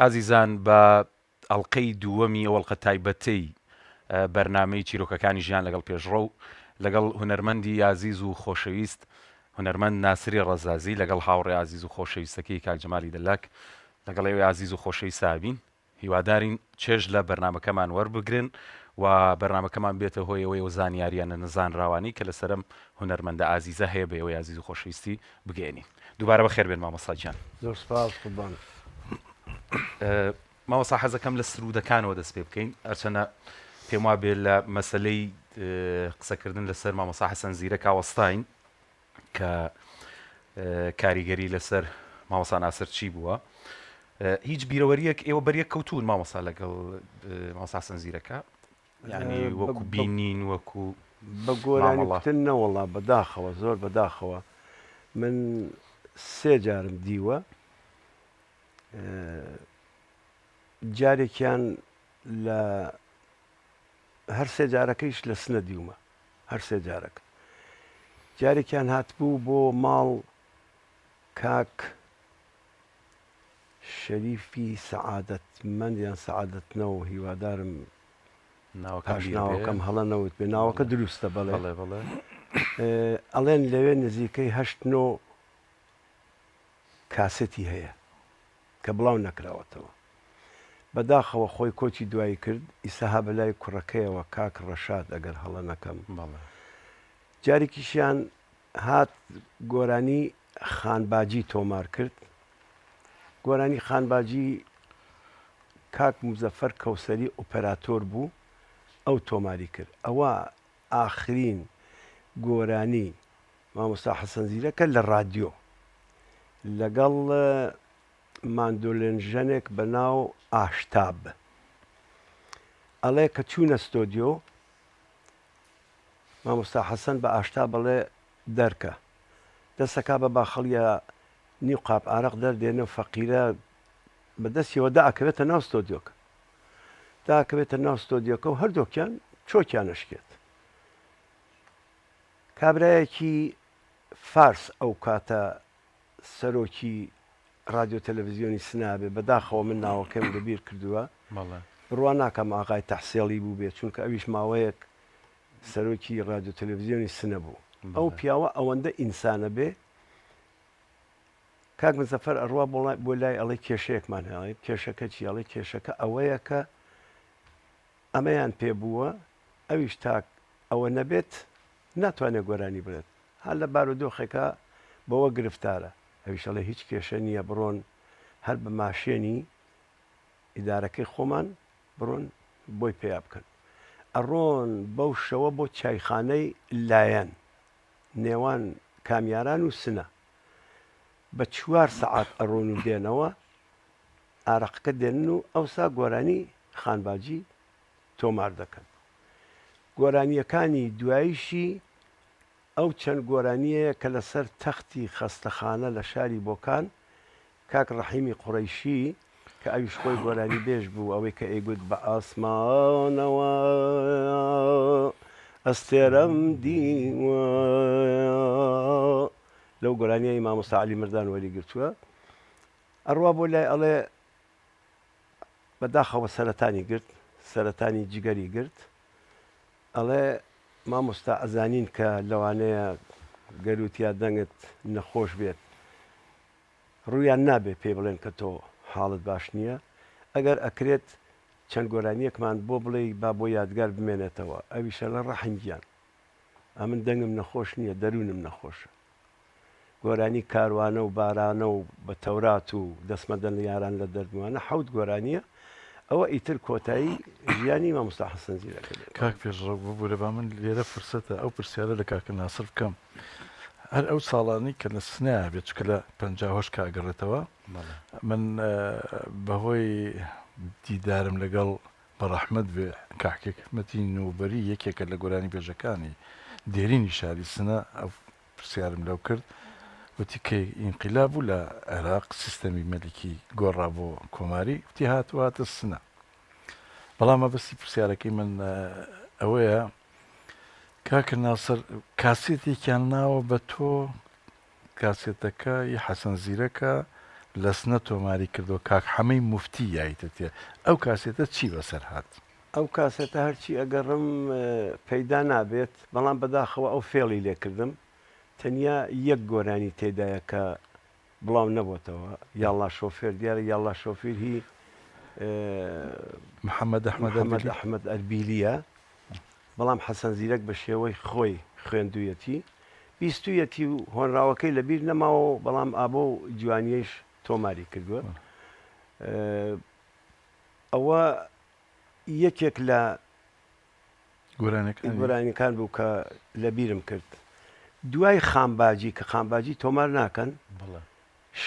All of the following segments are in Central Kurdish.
ئازیزان بە ئەڵقەی دووەمی ئەو ئەڵقە تایبەتەی بەرنامەی چیرۆکەکانی ژیان لەگەڵ پێشڕەو لەگەڵ هونەرمەندی ئازیز و خۆشەویست هونەرمەند ناسری ڕەزازی لەگەڵ هاوڕێ ئازیز و خۆشەویستەکەی کاک جەمالی دەلاک لەگەڵ ئێوەی ئازیز و خۆشەویست ئابین. هیوادارین چێژ لە بەرنامەکەمان وەربگرن و بەرنامەکەمان بێتە هۆی ئەوەی ئەو زانیاریانە نەزانراوانەی کە لەسەر ئەم هونەرمەندە ئازیزە هەیە بە ئێوەی ئازیز و خۆشەویستی بگەیەنین. دووبارە بەخێر بێن مامۆستا گیان. زۆر سپاس قوربان. مامۆستا حەزەکەم لە سروودەکانەوە دەست پێ بکەین هەرچەنە پێم وابێ لە مەسەلەی قسەکردن لەسەر مامۆستا حەسەن زیرەک وەستاین کە کاریگەری لەسەر مامۆستا ناسر چی بووە هیچ بیرەوەریەک ئێوە بەریەک کەوتون مامۆستا لەگەڵ مامۆستا حەسەن زیرەکە یعنی وەکو بینین وەکو بە گۆرانی کوتن نەوەڵا بەداخەوە زۆر بەداخەوە من سێ جارم دیوە جارێکیان لە هەر سێ جارەکەیش لە سنە دیومە هەر سێ جارەکە جارێکیان هاتبوو بۆ ماڵ کاک شەریفی سەعادەتمەند یان سەعادەتنەوە هیوادارم پاشناوەکەم هەڵە نەوت بێ ناوەکە دروستە بەڵێ ئەڵێن لەوێ نزیکەی هەشت نۆ کاسێتی هەیە کە بڵاو نەکراوەتەوە. بەداخەوە خۆی کۆچی دوایی کرد، ئیستا ها بەلای کوڕەکەیەوە کاک ڕەشاد ئەگەر هەڵە نەکەم. جارێکیشیان هات گۆرانی خانباجی تۆمار کرد. گۆرانی خانباجی کاک موزەفەر کەوسەری ئۆپەراتۆر بوو ئەو تۆماری کرد. ئەوە ئاخرین گۆرانی مامۆستا حەسەن زیرەکە لە ڕادیۆ لەگەڵ ماندۆلێنژەنێک بە ناو ئاشتاب ئەڵێ کە چوونە ستۆدیۆ مامۆستا حەسەن بە ئاشتاب ئەڵێ دەرکە دەسەکا بە باخەڵیە نیو قاپ ئارەق دەردێنێ و فەقیرە بە دەستیەوە داکەوێتە ناو ستۆدیۆکە داکەوێتە ناو ستۆدیۆکە و هەردووکیان چۆکیان ئەشکێت کابرایەکی فارس ئەو کاتە سەرۆکی ڕادیۆ تەلەڤزیۆنی سنا بێ، بەداخەوە من ناوەکەیم لە بیر کردووە، بڕوا ناکەم ئاغای تەحسێڵی بووبێ، چونکە ئەویش ماوەیەک سەرۆکی ڕادیۆ تەلەڤزیۆنی سنە بوو. ئەو پیاوە ئەوەندە ئینسانە بێ، کاک مزەفەر ئەڕوا بۆ لای ئەڵێ کێشەیەکمان هەیە، کێشەکە چی؟ ئەڵێ کێشەکە ئەوەیە کە ئەمەیان پێ بووە، ئەویش تا ئەوە نەبێت ناتوانێت گۆرانی بڵێت، ها لە بارودۆخێکا بەوە گرفتارە، ئەویش ئەڵێ هیچ کێشە نییە بڕۆن هەر بە ماشێنی ئیدارەکەی خۆمان بڕۆن بۆی پەیا بکەن. ئەڕۆن بەو شەوە بۆ چایخانەی لایەن نێوان کامیاران و سنە بە چوار سەعات ئەڕۆن و دێنەوە ئارەقەکە دێنن و ئەوسا گۆرانی خانباجی تۆمار دەکەن. گۆرانییەکانی دواییشی ئەو چەند گۆرانییەیە کە لەسەر تەختی خەستەخانە لە شاری بۆکان کاک ڕەحیمی قوڕەیشی کە ئەویش خۆی گۆرانیبێژ بوو ئەوەی کە ئەیگوت بە ئاسمانەوە ئەستێرەم دیوە لەو گۆرانییەی مامۆستا عەلی مردان وەریگرتووە ئەڕوا بۆ لای ئەڵێ بەداخەوە سەرەتانی گرت سەرەتانی جگەری گرت ئەڵێ مامۆستا ئەزانین کە لەوانەیە گەروت یا دەنگت نەخۆش بێت ڕوویان نابێ پێی بڵێن کە تۆ حاڵت باش نییە ئەگەر ئەکرێت چەند گۆرانیەکمان بۆ بڵێی با بۆ یادگار بمێنێتەوە ئەویش ئەڵێ ڕەحیم گیان ئەمن دەنگم نەخۆش نییە دەروونم نەخۆشە گۆرانی کاروانە و بارانە و بە تەورات و دەست مەدەن یاران لە دەردمانە حەوت گۆرانیە ئەوە ئیتر کۆتایی ژیانی مامۆستا حەسەن زیرەکە دێت. کاک پێشڕەو ببورە با من لێرە فرسەتە ئەو پرسیارە لە کاکە ناسر بکەم هەر ئەو ساڵانەی کە لە سنەیا بێت چونکە لە 58 کە ئەگەڕێتەوە من بەهۆی دیدارم لەگەڵ بەڕەحمەت بێ کاک حیکمەتی نوبەری یەکێکە لە گۆرانی بێژەکانی دێرینی شاری سنە ئەو پرسیارم لەو کرد وتی کەی ئینقیلاب بوو لە عێراق سیستەمی مەلیکی گۆڕا بۆ کۆماری وتی هات و هاتە سنە بەڵام مەبەستی پرسیارەکەی من ئەوەیە کاکە ناسر کاسێتێکیان ناوە بە تۆ کاسێتەکە ی حەسەن زیرەکە لە سنە تۆماری کردووە کاک حەمەی موفتی یایتەتێ ئەو کاسێتە چی بەسەر هات؟ ئەو کاسێتە هەرچی ئەگەڕم پەیدا نابێت بەڵام بەداخەوە ئەو فێڵی لێکردم تەنیا یەک گۆرانی تێدایە کە بڵاو نەبۆتەوە یاڵڵا شۆفێر دیارە یاڵڵا شۆفیر هی محەمەد ئەحمەد محەمەد ئەحمەد ئەربیلیە بەڵام حەسەن زیرەک بە شێوەی خۆی خوێندوویەتی بیستوویەتی و هۆنراوەکەی لەبیر نەماوە و بەڵام ئابۆ و جوانیەیش تۆماری کردووە ئەوە یەکێک لە گۆرانیەکان بوو کە لەبیرم کرد دوای خانباجی کە خانباجی تۆمار ناکەن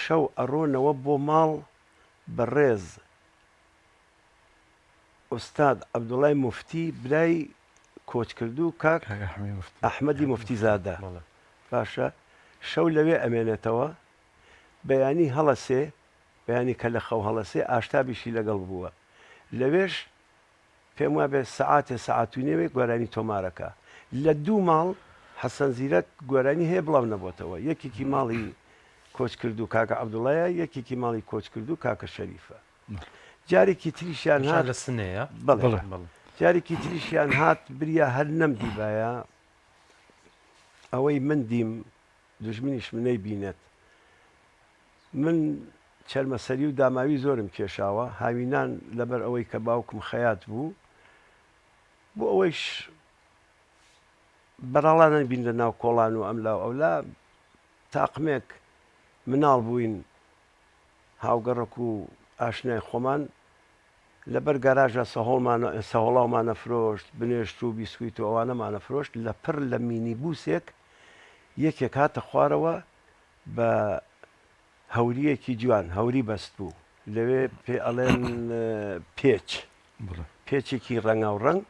شەو ئەڕۆنەوە بۆ ماڵ بەڕێز ئوستاد عەبدوڵای موفتی برای کۆچکردوو کاک ئەحمەدی موفتی زادە باشە شەو لەوێ ئەمێنێتەوە بەیانی هەڵەسێ بەیانی کە لە خەو هەڵەسێ ئاشتابیشی لەگەڵ بووە لەوێش پێم وابێ سەعاتێ سەعات و نێوێک گۆرانی تۆمارەکا لە دوو ماڵ حەسەن زیرەک گۆرانی هەیە بڵاو نەبۆتەوە یەکێکی ماڵی کۆچکردوو کاکە عەبدوڵایە یەکێکی ماڵی کۆچکردوو کاکە شەریفە جارێکی تریشیان هات لە سنەیە بەڵێ جارێکی تریشیان هات بریا هەر نەمدیبایە ئەوەی من دیم دوژمنیشم نەیبینێت من چەرمەسەری و داماوی زۆرم کێشاوە، هاوینان لەبەر ئەوەی کە باوکم خەیات بوو، بۆ ئەوەیش بەرەڵا نەبین لە ناو کۆڵان و ئەملا و ئەولا، تاقمێک مناڵ بووین، هاوگەڕەک و ئاشنای خۆمان، لەبەر گەراجا سەهۆڵمان سەهۆڵاومان ئەفرۆشت، بنێشت و بیسکویت و ئەوانەمان ئەفرۆشت، لەپڕ لە مینیبوسێک یەکێک هاتە خوارەوە بە هەورییەکی جوان، هەوری بەست بوو، لەوێ پێ ئەڵێن پێچ، پێچێکی ڕەنگاوڕەنگ،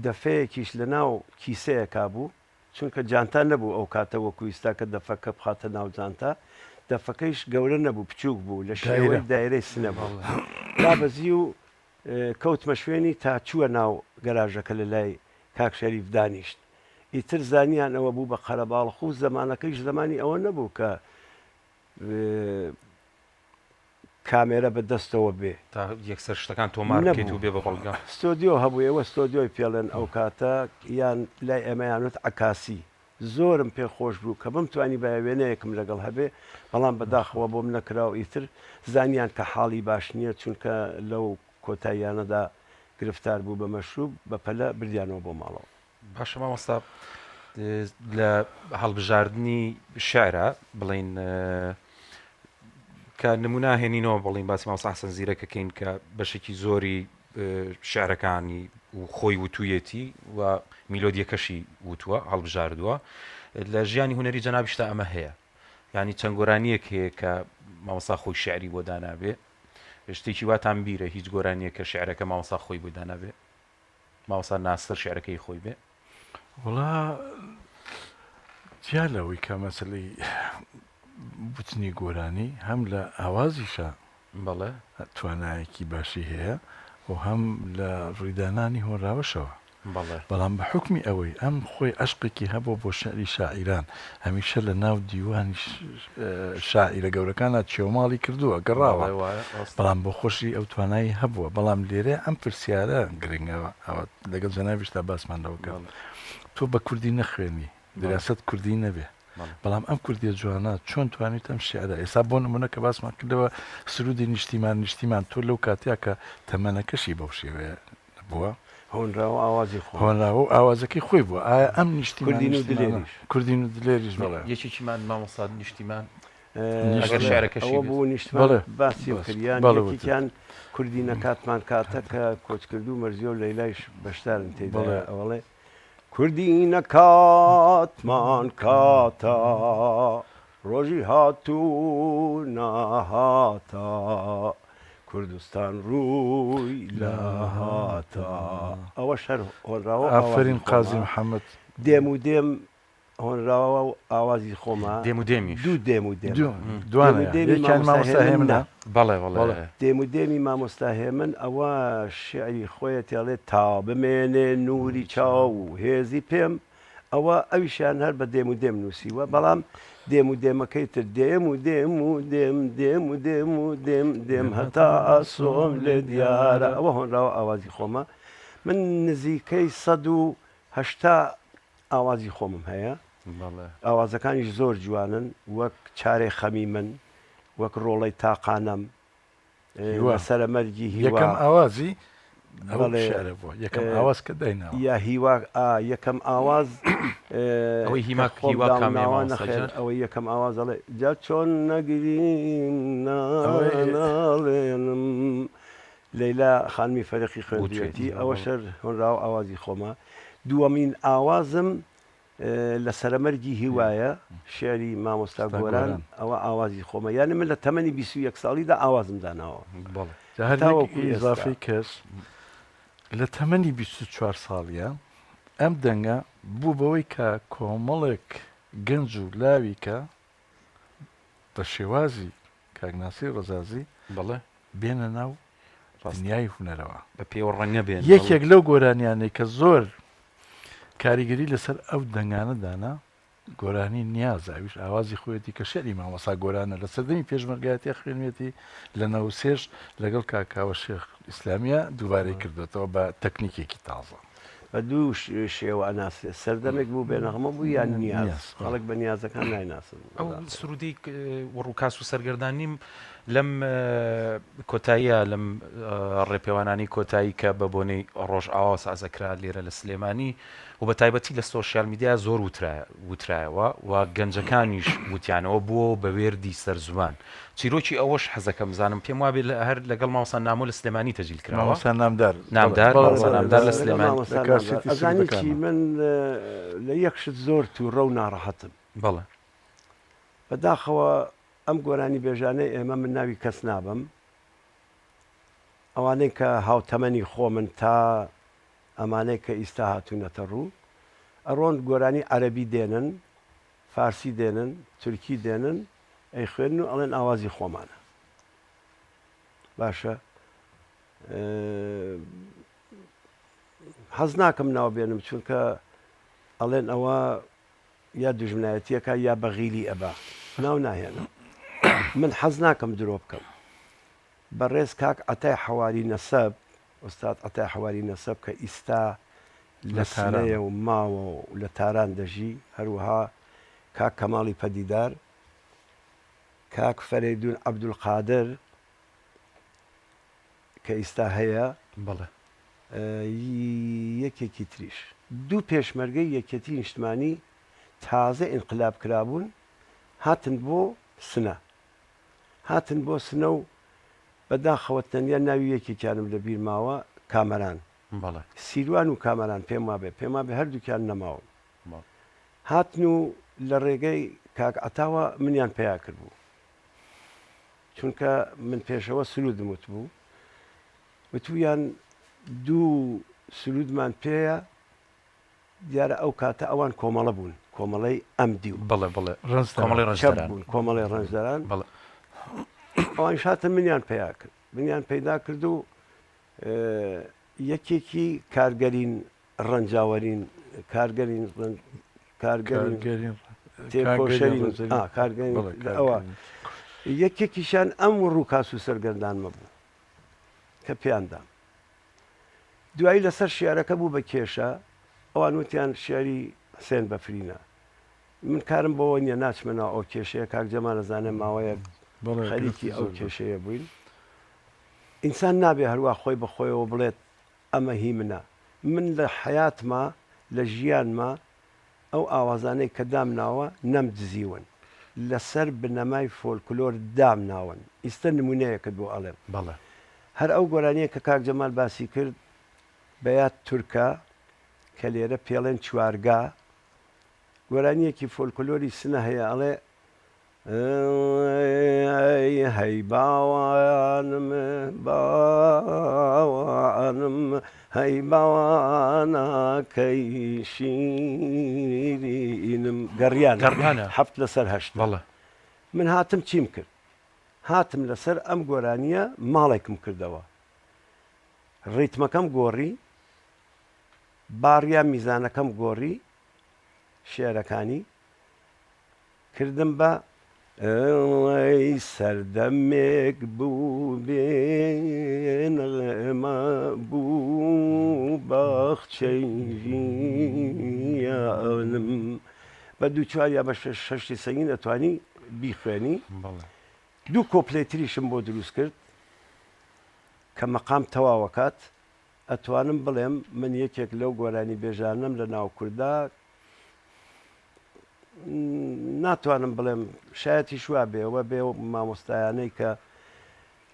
دەفەیەکیش لە ناو کیسەیەکا بوو، چونکە جانتا نەبوو ئەو کاتە وەکو ئیستا کە دەفەکە بخاتە ناو جانتا، دەفەکەیش گەورە نەبوو، بچووک بوو، لە شێوەی دایرەی سنە بوو. دابەزی و کەوتمە شوێنی تا چووە ناو گەراجەکە لە لای کاک شەریف دانیشت. ئیتر زانیان ئەوە بوو بە قەرەباڵخ و زەمانەکەیش زەمانی ئەوە نەبوو کە کامێرە بە دەستەوە بێ. تا یەکسەر شتەکان تۆمار بکەیت و بێ بە بەڵگە. ستۆدیۆ هەبوو ئێوە ستۆدیۆی پێڵێن ئەو کاتە یان لای ئێمەیان وت عەکاسی. زۆرم پێ خۆش بوو کە بمتوانیبایە وێنەیەکم لەگەڵ هەبێ، بەڵام بەداخەوە بۆم نەکرا و ئیتر زانیان کە حاڵی باش نییە، چونکە لەو کۆتاییانەدا گرفتار بوو بە مەشروب، بە پەلە بردیانەوە بۆ ماڵەوە. باشە مامۆستا لە هەڵبژاردنی شعرا بڵین کە نمونا هێنینەوە بڵین باسی مامۆستا حەسەن زیرەک ئەکەین کە بەشێکی زۆری شعرەکانی و خۆی وتوویەتی و میلۆدیەکەشی وتووە هەڵبژاردووە لە ژیانی هونەری جەنابیشتا ئەمە هەیە یعنی چەند گۆرانیەک هەیە کە مامۆستا خۆی شعری بۆ دانابێ شتێکی واتان بیرە هیچ گۆرانیە کە شعرەکە مامۆستا خۆی بۆی دانابێ مامۆستا ناسر شعرەکەی خۆی بێ؟ وەڵا جیا لەوەی کە مەسەلەی وتنی گۆرانی هەم لە ئاوازیشا بەڵێ. توانایەکی باشی هەیە و هەم لە ڕووی دانانی هۆنراوەشەوە. بەڵێ. بەڵام بە حوکمی ئەوەی ئەم خۆی عەشقێکی هەبووە بۆ شیعری شاعیران، هەمیشە لە ناو دیوانی شاعیرە گەورەکانا چێوماڵی کردووە، گەڕاوە، بەڵێ وایە ڕاستە. بەڵام بۆ خۆشی ئەو توانای هەبووە. بەڵام لێرەیا ئەم پرسیارە گرنگە، ئەوە لەگەڵ جەنابیشتا باسمان لەوە کرد، بەڵێ. تۆ بە کوردی نەخوێنی، بەڵێ. دراست کوردی نەبێ، بەڵێ. بەڵام ئەم کوردیە جوانە چۆن توانیوتە ئەم شیعرە ئێستا بۆ نمونە کە باسمان کردەوە سرودی نیشتیمان نیشتیمان تۆ لەو کاتەیا کە تەمەنەکەشی بەو شێوەیە بووە هۆنراوە ئاوازی خۆم هۆنراوە و ئاوازەکەی خۆی بووە ئایا ئەم نیشتیمان کوردین و نیشتیمانە دلێریش. کوردین و دلێریش بەڵێ. یەکێکیمان مامۆستا نیشتیمان ئەگەر بەڵێ شعرەکەشی ئەوە بێت. بوو نیشتمان بەڵێ باسیم باس کرد یان بەڵێ وتت. یەکێکیان کوردینە کاتمان کاتە کە کۆچکردوو مەرزیە و لەیلایش بەشدارن تێیدا بەڵێ. ئەوەڵێ کوردینە کاتمان کاتە ڕۆژی هات و نەهاتە کوردستان ڕووی لە هاتە ئەوەش هەر هۆنراوە و ئاوازی ئافەرین قازی خۆمە محەمەد. دێم و دێم هۆنراوە و ئاوازی خۆمە دێم و دێمیش. دوو دێم و دێمە. دوو دێم و دوانەیە دێمی یەکیان مامۆستا مامۆستا هێمن هێمنە. نا. بەڵێ بەڵێ. بەڵێ. دێم و دێمی مامۆستا هێمن ئەوە شیعری خۆیەتی ئەڵێ تا بمێنێ نووری چاو و هێزی پێم ئەوە ئەویشیان هەر بە دێم و دێم نووسیوە بەڵام دێم و دێمەکەی تر دێم و دێم و دێم دێم و دێم و دێم دێم هەتا ئاسۆم لێ دیارە ئەوە هۆنراوە ئاوازی خۆمە من نزیکەی 180 ئاوازی خۆمم هەیە ئاوازەکانیش زۆر جوانن وەک چارەی خەمی من وەک ڕۆڵەی تاقانەم هیوا سەرە مەرگی هیوا یەکەم ئاوازی ئەو بەڵێ شعرە بووە یەکەم ئاواز کە دایناوە یا هیوا ئا یەکەم ئاواز ئەوەی کە هیما خۆم هیوا کامەیە دامناوە مامۆستا نەخێر گیان؟ ئەوەی یەکەم ئاواز ئەڵێ جا چۆن نەگریم ئەوەی ناناڵێنم لەیلا خانمی فەرقی خوێندویەتی وتوێتی ئەوە شەر هۆنراوە ئاوازی خۆمە دووەمین ئاوازم لە سەرەمەرگی هیوایە شیعری مامۆستا گۆران ئەوە ئاوازی خۆمە یانی من لە تەمەنی 21 ساڵیدا ئاوازم داناوە هەر ئیزافی کەس لە تەمەنی 24 ساڵیە ئەم دەنگە بوو بەوەی کە کۆمەڵێک گەنج و لاوی کە بە شێوازی کاک ناسری ڕەزازی بەڵێ بێنە ناو دنیای هونەرەوە. بە پێوە ڕەنگە بێن. یەکێک لەو گۆرانیانەی کە زۆر کاریگەری لەسەر ئەو دەنگانە دانا گۆرانی نیازە ئەویش ئاوازی خۆیەتی کە شعری مامۆستا گۆرانە لە سەردەمی پێشمەرگایەتیا خوێنوێتی لە نەوسێش لەگەڵ کاک کاوە شێخ ئیسلامیە دووبارەی کردوێتەوە بە تەکنیکێکی تازە. بە دوو شێوە ئەناسرێت سەردەمێک بوو بێ نەغمە بوو یان نیاز خەڵک بە نیازەکان نایناسن. ئەو سرودەی وڕوکاس و سەرگەردانیم لەم کۆتاییە لەم ڕێپێوانانی کۆتایی کە بە بۆنەی ڕۆژئاوا سازەکرا لێرە لە سلێمانی و بە تایبەتی لە سۆشیال میدیا زۆر وترایەوە و گەنجەکانیش وتیانەوە بووە بە وێردی سەر زوان چیرۆکی ئەوەش حەزەکەم بزانم پێم وابێ لە هەر لەگەڵ مامۆستا نامۆ لە سلێمانی تەجیل کراوە. مامۆستا نامدار. نامدار، بەڵێ، مامۆستا بەڵێ، نامدار لە لە سلێمانی. مامۆستا لە نامدار کاسێتی ئەزانی چی سروودەکانە. من لە یەک شت زۆر تووڕە و ناڕەحەتم. بەڵێ. بەداخەوە ئەم گۆرانی بێژانەی ئێمە من ناوی کەس نابەم ئەوانەی کە هاوتەمەنی خۆمن تا ئەمانەی کە ئیستا هاتوونەتە ڕوو ئەڕۆن گۆرانی عەرەبی دێنن فارسی دێنن تورکی دێنن ئەیخوێنن و ئەڵێن ئاوازی خۆمانە باشە حەز ناکەم ناو بێنم چونکە ئەڵێن ئەوە یا دوژمنایەتیەکە یا بەغیلی ئەبا ناو ناهێنم من حەز ناکەم درۆ بکەم بەڕێز کاک عەتای حەواری نەسەب ئوستاد عەتای حەواری نەسەب کە ئیستا لە سنەیە و ماوە و لە تاران دەژی هەروەها کاک کەماڵی پەدیدار کاک فەرەیدوون عەبدولقادر کە ئیستا هەیە بەڵێ. یەکێکی تریش. دوو پێشمەرگەی یەکێتی نیشتمانی تازە ئینقلاب کرابوون هاتن بۆ سنە. هاتن بۆ سنە و بەداخەوە تەنیا ناوی یەکێکیانم لە بیر ماوە کامەران. بەڵێ. سیروان و کامەران پێم وابێ پێم وابێ هەردووکیان نەماون. بەڵێ. هاتن و لە ڕێگەی کاک عەتاوە منیان پەیا کردبوو. چونکە من پێشەوە سروودم وتبوو. وتوویان دوو سروودمان پێیە، دیارە ئەو کاتە ئەوان کۆمەڵە بوون، کۆمەڵەی ئەم دیو. بەڵێ بەڵێ ڕەنجدەران. کۆمەڵەی چەپ ڕەنجدەران. بوون، کۆمەڵەی ڕەنجدەران. بەڵێ. ئەوانیش هاتن منیان پەیا کرد. منیان پەیدا کرد و یەکێکی کارگەرین ڕەنجاوەرین کارگەرین کارگەرین تێکۆشەرین کارگەرین ئەوە یەکێکیشان ئەم ڕووکاس و سەرگەردانمە بوو کە پێیاندام دوایی لەسەر شیعرەکە بوو بە کێشە ئەوان وتیان شیعری حسێن بەفرینە من کارم بەوە نییە ناچمە ناو ئەو کێشەیە کاک جەمال ئەزانێ ماوەیەک خەریکی ئەو کێشەیە بووین ئینسان نابێ هەروا خۆی بە خۆیەوە بڵێت ئەمە هی منە. من لە حەیاتما، لە ژیانما ئەو ئاوازانەی کە دامناوە نەمدزیون. لە سەر بنەمای فۆلکلۆر دامناون. ئیستە نموونەیەکت بۆ ئەڵێم. بەڵێ. هەر ئەو گۆرانییە کە کاک جەمال باسی کرد، بەیات تورکە، کە لێرە پێڵێن چوارگا، گۆرانییەکی فۆلکلۆری سنە هەیە ئەڵێ، ئەی هەی باوانم باوانم هەی باوانەکەی شیرینم گەڕیان گەڕیانە حەفت لەسەر هەشت بەڵێ من هاتم چیم کرد هاتم لەسەر ئەم گۆرانیە ماڵێکم کردەوە ڕیتمەکەم گۆڕی باڕیا میزانەکەم گۆڕی شعرەکانی. کردم بە ئەی سەردەمێک بوو بێ نغمە بوو باخچەی ژیانم بە دوو چوار یا بە شەش شەشتی سەنگین ئەتوانی بیخوێنی. دوو کۆپلەی تریشم بۆ دروست کرد کە مەقام تەواوەکات ئەتوانم بڵێم من یەکێک لەو گۆرانیبێژانەم لە ناو کوردا ناتوانم بڵێم شایەتیش وا بێ وە بێ مامۆستایانەی کە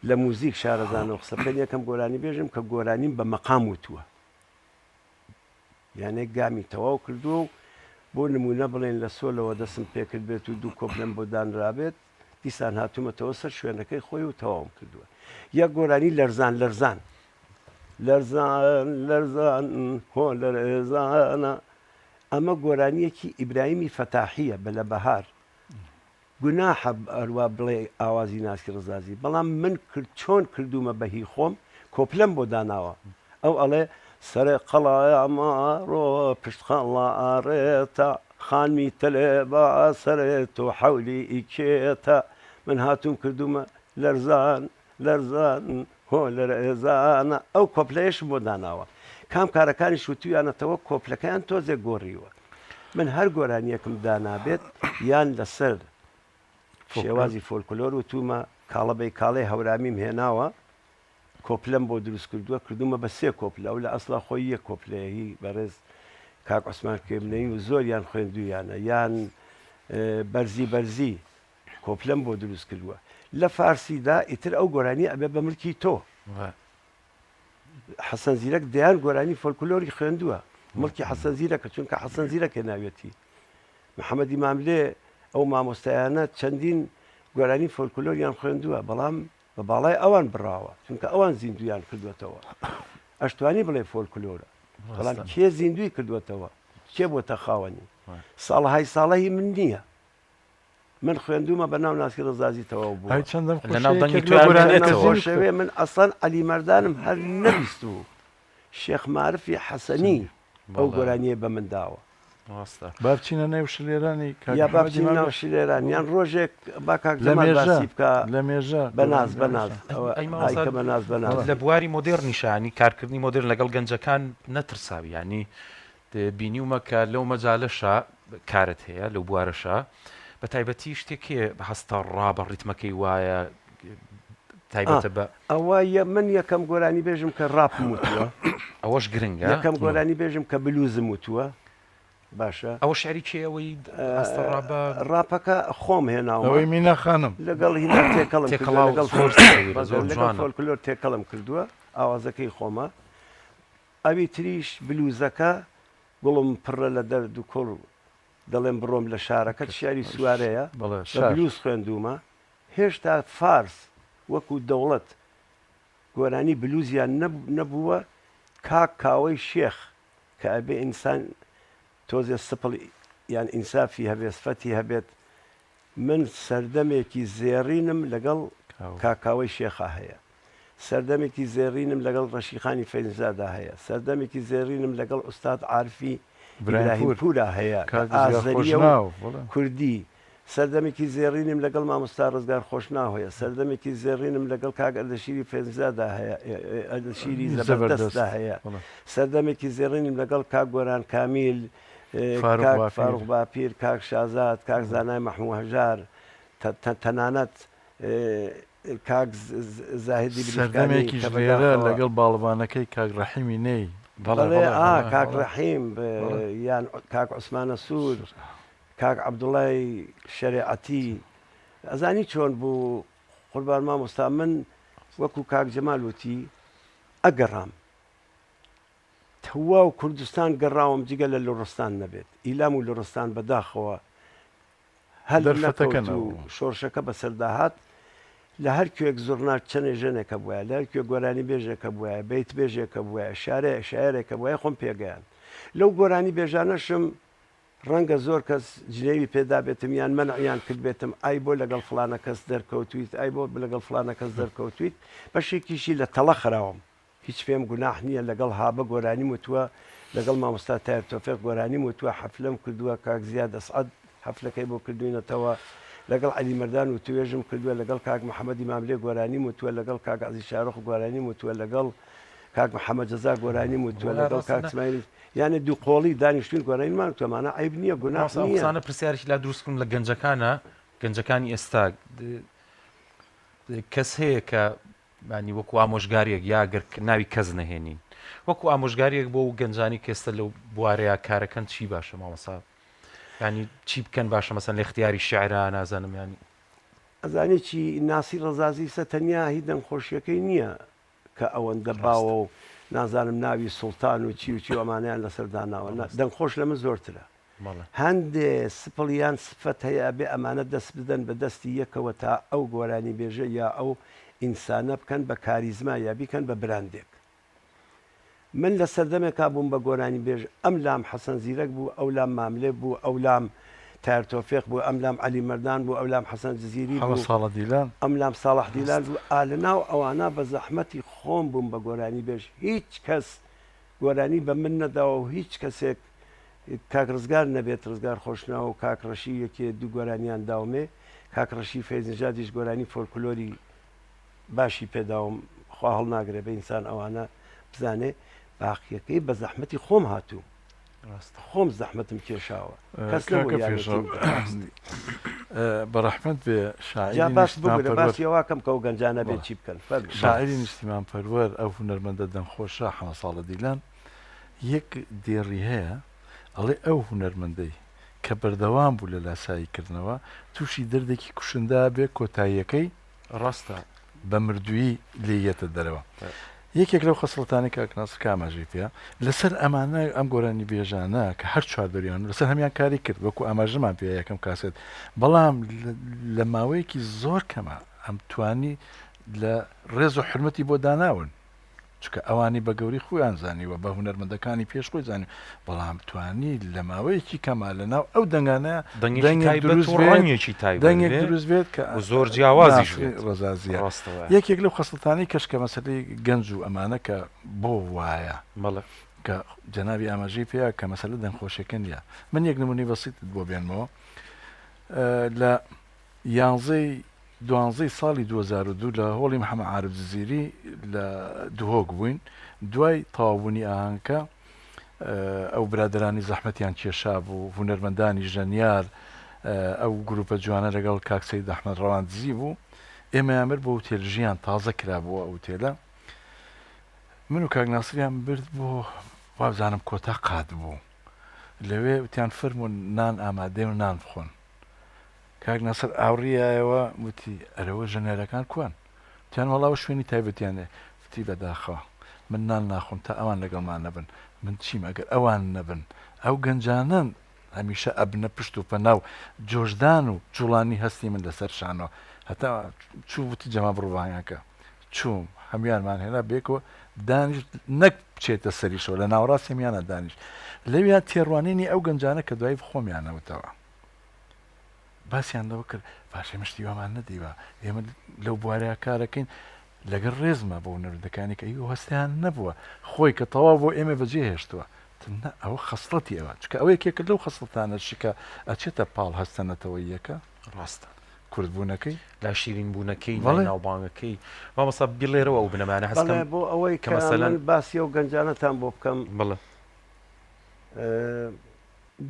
لە موزیک شارەزانە و قسە بکەن یەکەم گۆرانی بێژم کە گۆرانیم بە مەقام وتووە یانێ گامی تەواو کردووە و بۆ نمونە بڵێن لە سۆلەوە دەسم پێکرد بێت و دوو کۆپلەم بۆ دانرابێت دیسان هاتوومەتەوە سەر شوێنەکەی خۆی و تەواوم کردووە یەک گۆرانی لەرزان لەرزان لەرزان لەرزان هۆ لەرزانە ئەمە گۆرانیەکی ئیبراهیمی فەتاحیە بە لە بەهار گوناحە هەروا بڵێ ئاوازی ناسی ڕزازی بەڵام من کرد چۆن کردومە بە هی خۆم کۆپلەم بۆ داناوە ئەو ئەڵێ سەرێ قەڵایە ماڕۆ پشت قەڵا ئارێتە خانمی تەلێ با سەرێ تۆ حەولی ئیکێتە من هاتووم کردومە لەرزان لەرزان هۆ لەرزانە ئەو کۆپلەیەشم بۆ داناوە کام کارەکانیش وتویانەتەوە کۆپلەکەیان تۆزێک گۆڕیوە من هەر گۆرانیەکم دانابێت یان لەسەر شێوازی فۆلکلۆر وتومە کاڵەبەی کاڵێ هەورامیم هێناوە کۆپلەم بۆ دروست کردووە کردومە بە سێ کۆپلە ئەو لە ئەسڵا خۆی یەک کۆپلەیە هی بەڕێز کاک عوسمان کوێمنەی و زۆریان خوێندویانە یان بەرزی بەرزی کۆپلەم بۆ دروست کردووە لە فارسیدا ئیتر ئەو گۆرانیە ئەبێ بە ملکی تۆ. حەسەن زیرەک دەیان گۆرانی فۆلکلۆری خوێندووە مڵکی حەسەن زیرەکە چونکە حەسەن زیرەک هێناویەتی محەممەدی ماملێ ئەو مامۆستایانە چەندین گۆرانی فۆلکلۆریان خوێندووە بەڵام بە باڵای ئەوان بڕاوە چونکە ئەوان زیندویان کردوێتەوە ئەشتوانی بڵێ فۆلکلۆرە بەڵام کێ زیندوی کردوێتەوە کێ بۆتە خاوەنی ساڵهای ساڵەی من نییە من خوێندومە بە ناو ناسی ڕزازی تەواو بووە. ئای چەندەم لە ناو خۆشە دەنگی یەکێک لەو تۆیان گۆرانیانە بمێنێتەوە. خۆشەوێ من ئەسڵەن عەلی مەردانم هەر نەبیستبوو شێخ مارفی حەسەنی ئەو بەڵێ گۆرانیەی بە من داوە. ڕاستە. با بچینە نێو شلێرانی کاک یا با محەمەدی بچینە ناو ماملێ. شلێران یان ڕۆژێک با کاک لە جەمال مێژە باسی بکا لە مێژە بەناز گۆرانی بەناز باشە. ئەوە ئەی مامۆستا ئایکە بەناز بەناز. بەڵێ. لە بواری مۆدێرنیشا یانی کارکردنی مۆدێرن لەگەڵ گەنجەکان نەترساوی یانی بینیومە کە لەو مەجالەشا کارت هەیە لەو بوارەشا بە تایبەتی شتێک هەیە هەستە ڕا بە ڕیتمەکەی وایە تایبەتە بە ئەوە یە من یەکەم گۆرانی بێژم کە ڕاپم وتووە ئەوەش گرنگە یەکەم گۆرانی بێژم کە بلوزم وتووە باشە ئەوە شعری کێ ئەوەی هەستە ڕا بە ڕاپەکە خۆم هێناومە ئەوەی مینا خانم لەگەڵ هینا تێکەڵم کردووە تێکەڵاو لەگەڵ زۆر فۆلکلۆر سەیرە زۆر لەگەڵ جوانە فۆلکلۆر تێکەڵم کردووە ئاوازەکەی خۆمە ئەوی تریش بلوزەکە گوڵم پڕە لە دەرد و کوڵ دەڵێم بڕۆم لە شارەکەت شیعری سوارەیە بەڵێ بە شار. بلوز خوێندوومە هێشتا فارس وەکو دەوڵەت گۆرانی بلوزیان نەبووە کاک کاوەی شێخ کە ئەبێ ئینسان تۆزێ سپڵ یان ئینسافی هەبێ سفەتی هەبێت من سەردەمێکی زێڕینم لەگەڵ کاک کاوەی شێخا هەیە. سەردەمێکی زێڕینم لەگەڵ ڕەشیخانی فەیززادا هەیە. سەردەمێکی زێڕینم لەگەڵ ئوستاد عارفی ئیبراهیم پوورا هەیە کە ئازەرییە و کوردی. سەردەمێکی زێڕینم لەگەڵ مامۆستا ڕزگار خۆشناو هەیە. سەردەمێکی زێڕینم لەگەڵ کاک ئەردەشیری فەیززادا هەیە، ئەردەشیری زەبەردەستدا هەیە. سەردەمێکی زێڕینم لەگەڵ کاک گۆران کامیل، کاک فاروق باپیر، کاک شازاد، کاک زانای مەحموو هەژار، تەنانەت کاک زاهیدی بریفکانی سەردەمێکیش کە لێرە بەداخەوە. لەگەڵ باڵەبانەکەی کاک ڕەحیمی نەی. بەڵێ بەڵێ بەڵێ ئا بەڵێ کاک بەڵێ. ڕەحیم بەڵێ. یان کاک عوسمانە سوور، کاک عەبدوڵای شەرێعەتی ئەزانی چۆن بوو قوربان مامۆستا من وەکوو کاک جەمال وتی ئەگەڕام تەواو کوردستان گەڕاوم جگە لە لوڕستان نەبێت ئیلام و لوڕستان بەداخەوە هەل دەرفەتەکە نەکەوت و نەبوو. شۆڕشەکە بەسەردا هات لە هەر کوێک زوڕنا چەنێ ژەنێک هەبوایە لە هەر کوێ گۆرانی بێژێک هەبوایە بەیت بێژێک هەبوایە شارێ شاعێرێک هەبوایە خۆم پێگەیاند لەو گۆرانی بێژانەشم ڕەنگە زۆر کەس جنێوی پێدابێتم یان مەنعیان کردبێتم ئای بۆ لەگەڵ فڵانە کەس دەرکەوتویت ئای بۆ لەگەڵ فڵانە کەس دەرکەوتویت بەشێکیشی لە تەڵە خراوم هیچ پێم گوناح نییە لەگەڵ هابە گۆرانیم وتووە لەگەڵ مامۆستا تایر تۆفیق گۆرانیم وتووە حەفلەم کردووە کاک زیاد ئەسعەد. حەفلەکەی بۆ کردووینەتەوە، لەگەڵ عەلی مەردان وتوێژم کردووە، لەگەڵ کاک محەمەدی ماملێ گۆرانیم وتووە، لەگەڵ کاک عەزیز شارۆخ گۆرانیم وتووە، لەگەڵ کاک محەمەد جەزا گۆرانیم وتووە، لەگەڵ کاک سمایل یانێ دووقۆڵی دانیشتوین گۆرانیمان وتووە، ئەمانە عەیب نییە، گوناح مامۆستا ئەو نییە. قسانە پرسیارێکی لا دروست کردم لە گەنجەکانە، گەنجەکانی ئێستا کەس هەیە کە یانی وەکو ئامۆژگاریەک یا گەر ناوی کەس نەهێنین وەکو ئامۆژگاریەک بۆ و گەنجانی کە ئێستا لەو بوارەیە کارەکەن چی باشە مامۆستا ینی چی بکەن باشە مەسەن لە اختیاری شعرا نازانم ینی ئەزانی چی ناسی ڕەزازی سە تەنیا هی دەنگخۆشیەکەی نییە کە ئەوەندە باوە و نازانم ناوی سوڵتان و چی و چی و ئەمانەیان لەسەر داناوە دەنگخۆش لە من زۆرترە هەندێ سپڵ یان سفەت هەیە ئەبێ ئەمانە دەست بدەن بە دەستی یەکەوە تا ئەو گۆرانیبێژە یا ئەو ئینسانە بکەن بە کاریزما یا بیکەن بە براندێک. من لە سەردەمێکا بووم بە گۆرانیبێژ ئەم لام حەسەن زیرەک بوو ئەو لام ماملێ بوو ئەو لام تایەر تۆفیق بوو ئەم لام عەلی مەردان بوو ئەو لام حەسەن جزیری حەمە بوو ساڵە دیلان. ئەم لام ساڵح دیلان بوو ئا لە ناو ئەوانە بە زەحمەتی خۆم بووم بە گۆرانیبێژ هیچ کەس گۆرانی بە من نەداوە و هیچ کەسێک کاک ڕزگار نەبێت ڕزگار خۆشناو و کاک ڕەشی یەکێ دوو گۆرانیان داومێ کاک ڕەشی فەیزنژادیش گۆرانی فۆلکلۆری باشی پێداوم خوا هەڵناگرێ بە ئینسان ئەوانە بزانێ باقیەکەی بە زەحمەتی خۆم هاتووم ڕاستە. خۆم زەحمەتم کێشاوە کەس نەبوو کاکە یارمەتیم پێشڕەو بدات. بەڕەحمەت بێ جا شاعیری باس ببورە نیشتمانپەروەر باسی ئەوە کەم کە ئەو گەنجانە بێ بەڵێ چی بکەن فەرموو. شاعیری نیشتیمانپەروەر ئەو هونەرمەندە دەنگخۆشە حەمەساڵە دیلان یەک دێڕی هەیە ئەڵێ ئەو هونەرمەندەی کە بەردەوام بوو لە لاسایی کردنەوە تووشی دەردێکی کوشندە ئەبێ کۆتاییەکەی ڕاستە. بە مردوویی لێی یەتە دەرەوە. یەکێک لەو خەسڵەتانەی کاک ناسر کە ئاماژەی پێ لەسەر ئەمانە ئەم گۆرانیبێژانە کە هەر چواردەوریان لەسەر هەمیان کاری کرد وەکو ئاماژەمان پێ یەکەم کاسێت بەڵام لە ماوەیەکی زۆر کەمە ئەم توانی لە ڕێز و حرمەتی بۆ داناون چونکە ئەوانی بە گەورەی خۆیان زانیوە، بە هونەرمەندەکانی پێش خۆی زانیوە، بەڵام توانی لە ماوەیەکی کەما لە ناو ئەو دەنگانە دەنگێکی دەنگێک تایبەت دروست و بێت، ڕەنگێکی تایبەت دەنگێک بێ دروست بێت کە و زۆر جیاوازیش ناسری بێت. ڕەزازییە. ڕاستە وایە. یەکێک لەو خەسڵەتانەی کەش کە مەسەلەی گەنج و ئەمانە کە بۆ وایە بەڵێ. کە جەنابی ئاماژەی پێیا کە مەسەلە دەنگخۆشیەکە نییە. من یەک نموونەی بەسیتت بۆ بێنمەوە لە یانزەی دوانزەی ساڵی 2002 لە هۆڵی محەمەد عارف جزیری لە دهۆک بووین، دوای تەواوبوونی ئاهەنگەکە ئەو برادەرانەی زەحمەتیان کێشابوو، هونەرمەندانی ژەنیار، ئەو گروپە جوانە لەگەڵ کاک سەید ئەحمەد ڕەواندزی بوو، ئێمەیان برد بۆ ئوتێل ژیان، تازە کرابووە ئەو ئوتێلە، من و کاک ناسریان برد بۆ وابزانم کۆتا قات بوو، لەوێ وتیان فەرموون نان ئامادەیە و نان بخۆن. کاک ناسر ئاوڕی یایەوە وتی، ئەرەوە ژەنیارەکان کوان؟ وتیان وەڵا ئەوە شوێنی تایبەتیان نیە. وتی، بەداخەوە من نان ناخۆم تا ئەوان لەگەڵمان نەبن. من چیم ئەگەر ئەوان نەبن؟ ئەو گەنجانەن هەمیشە ئەبنە پشت و پەنا و جۆشدان و جوڵانی هەستی من لەسەر شانۆ. هەتا چوو وتی جەمال بڕۆ بانگیان کە. چووم هەمویانمان هێنا بەیەکەوە دانیشت نەک بچێتە سەریشەوە لە ناوەڕاستی هەمویانا دانیشت. لەویا تێڕوانینی ئەو گەنجانە کە دوایی خۆمیان نەوتەوە. باسیان لەوە کرد باشە ئێمە شتی وامان نەدیوە ئێمە لەو بوارەیە کارەکەین لەگەڵ ڕێزمە بۆ نەردەکانی کە ئیوە هەستیان نەبووە خۆی کە تەواو بۆ ئێمە بەجێ هێشتووە نا ئەوە خەسڵەتی ئەوە چکە ئەوە یەکێکە لەو خەسڵەتانە شکە ئەچێتە پاڵ هەستە نەتەوەییەکە ڕاستە کوردبوونەکەی لا شیرین بوونەکەی لای ناوبانگەکەی مامۆستا بیڵێرەوە ئەو بنەمایانە هەست بەڵێ کەم بۆ ئەوەی کە کە مەسەلەن من باسی ئەو گەنجانەتان بۆ بکەم بەڵێ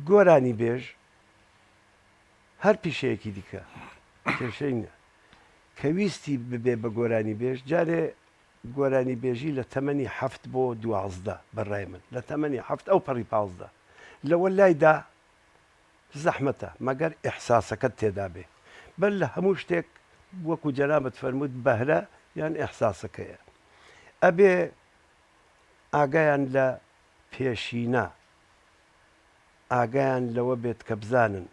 گۆرانیبێژ هەر پیشەیەکی دیکە کێشەی نیە کە ویستی ببێ بە گۆرانیبێژ جارێ گۆرانیبێژی لە تەمەنی حەفت بۆ 12 بە ڕای من لە تەمەنی حەفت ئەو پەڕی 15 لەوە لایدا زەحمەتە مەگەر ئیحساسەکەت تێدا بێ بەر لە هەموو شتێک وەکو جەنابت فەرمووت بەهرە یان ئیحساسەکەیە ئەبێ ئاگایان لە پێشینە ئاگایان لەوە بێت کە بزانن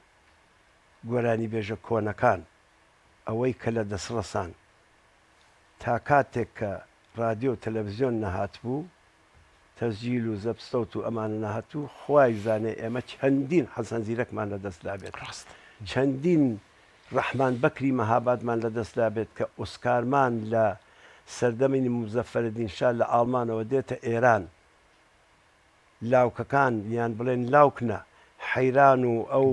گۆرانیبێژە کۆنەکان ئەوەی کە لە دەسڕەسان تا کاتێک کە ڕادیۆ و تەلەفزیۆن نەهاتبوو تەسجیل و زەبت سەوت و ئەمانە نەهاتبوو خوای زانێ ئێمە چەندین حەسەن زیرەکمان لە دەست دابێت ڕاستە. چەندین ڕەحمان بەکری مەهابادمان لە دەست دابێت کە ئۆسکارمان لە سەردەمی موزەفەرەدین شا لە ئاڵمانەوە دێتە ئێران لاوکەکان یان بڵێن لاوک نا. حەیران و ئەو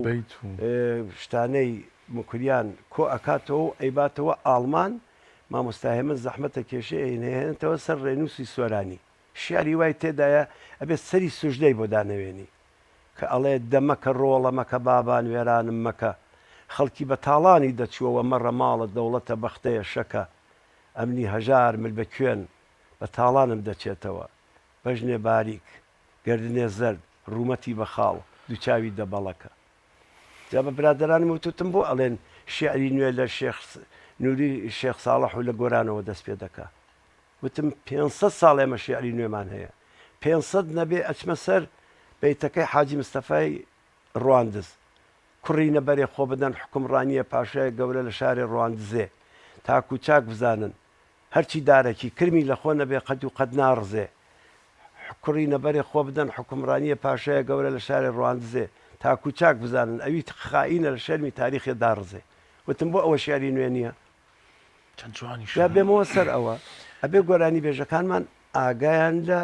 شتانەی موکریان کۆ ئەکاتەوە و ئەیباتەوە ئاڵمان، مامۆستا هێمن زەحمەت ئەکێشێ ئەیهێنێتەوە سەر ڕێنووسی سۆرانی. شیعری وای تێدایە ئەبێ سەری سوژدەی بۆ دانەوێنی کە ئەڵێ، دە مەکە ڕۆڵە مەکە بابان وێرانم مەکە، خەڵکی بە تاڵانی دەچووەوە مەڕە ماڵە دەوڵەتە بەختەیە شەکە، ئەمنی هەژار مل بە کوێن بە تاڵانم دەچێتەوە، بەژنێ باریک، گەردنێ زەرد، ڕوومەتی بە خاڵ، دووچاوی دەبەڵەکە. جا بە برادەرانم وت وتم بۆ ئەڵێن شیعری نوێ لە شێخ نوری شێخ ساڵح و لە گۆرانەوە دەست پێ دەکا؟ وتم 500 ساڵ ئێمە شیعری نوێمان هەیە، 500 نەبێ ئەچمە سەر بەیتەکەی حاجی مستەفای ڕواندز، کوڕینە بەرێ خۆ بدەن حوکمڕانییە پاشای گەورە لە شارێ ڕواندزێ، تاکوو چاک بزانن هەرچی دارەکی کرمی لە خۆ نەبێ قەت و قەت ناڕزێ. کوڕی نەبەرێ خۆ بدەن حوکمڕانییە پاشایە گەورە لە شارێ ڕواندزێ تاکوو چاک بزانن ئەوی خائینە لە شەرمی تاریخێ داڕزێ. وتم بۆ ئەوە شیعری نوێ نییە؟ چەند جوانیشە. جا بێمەوە سەر ئەوە، ئەبێ گۆرانیبێژەکانمان ئاگایان لە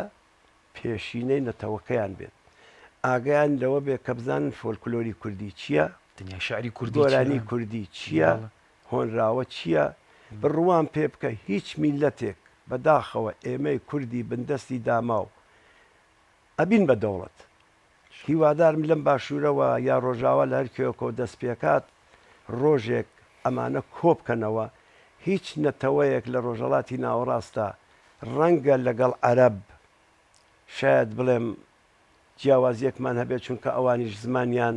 پێشینەی نەتەوەکەیان بێت. ئاگایان لەوە بێ کە بزانن فۆلکلۆری کوردی چییە؟ دنیای شیعری کوردی چییە؟ گۆرانی کوردی چییە؟ هۆنراوە چییە؟ بڕوام پێ بکە هیچ میللەتێک، بەداخەوە ئێمەی کوردی بندەستی داماو ئەبین بە دەوڵەت. هیوادارم لەم باشوورەوە یا ڕۆژاوا لە هەر کوێکەوە دەست پێکات ڕۆژێک ئەمانە کۆبکەنەوە. هیچ نەتەوەیەک لە ڕۆژهەڵاتی ناوەڕاستا ڕەنگە لەگەڵ عەرەب شایەد بڵێم جیاوازیەکمان هەبێت چونکە ئەوانیش زمانیان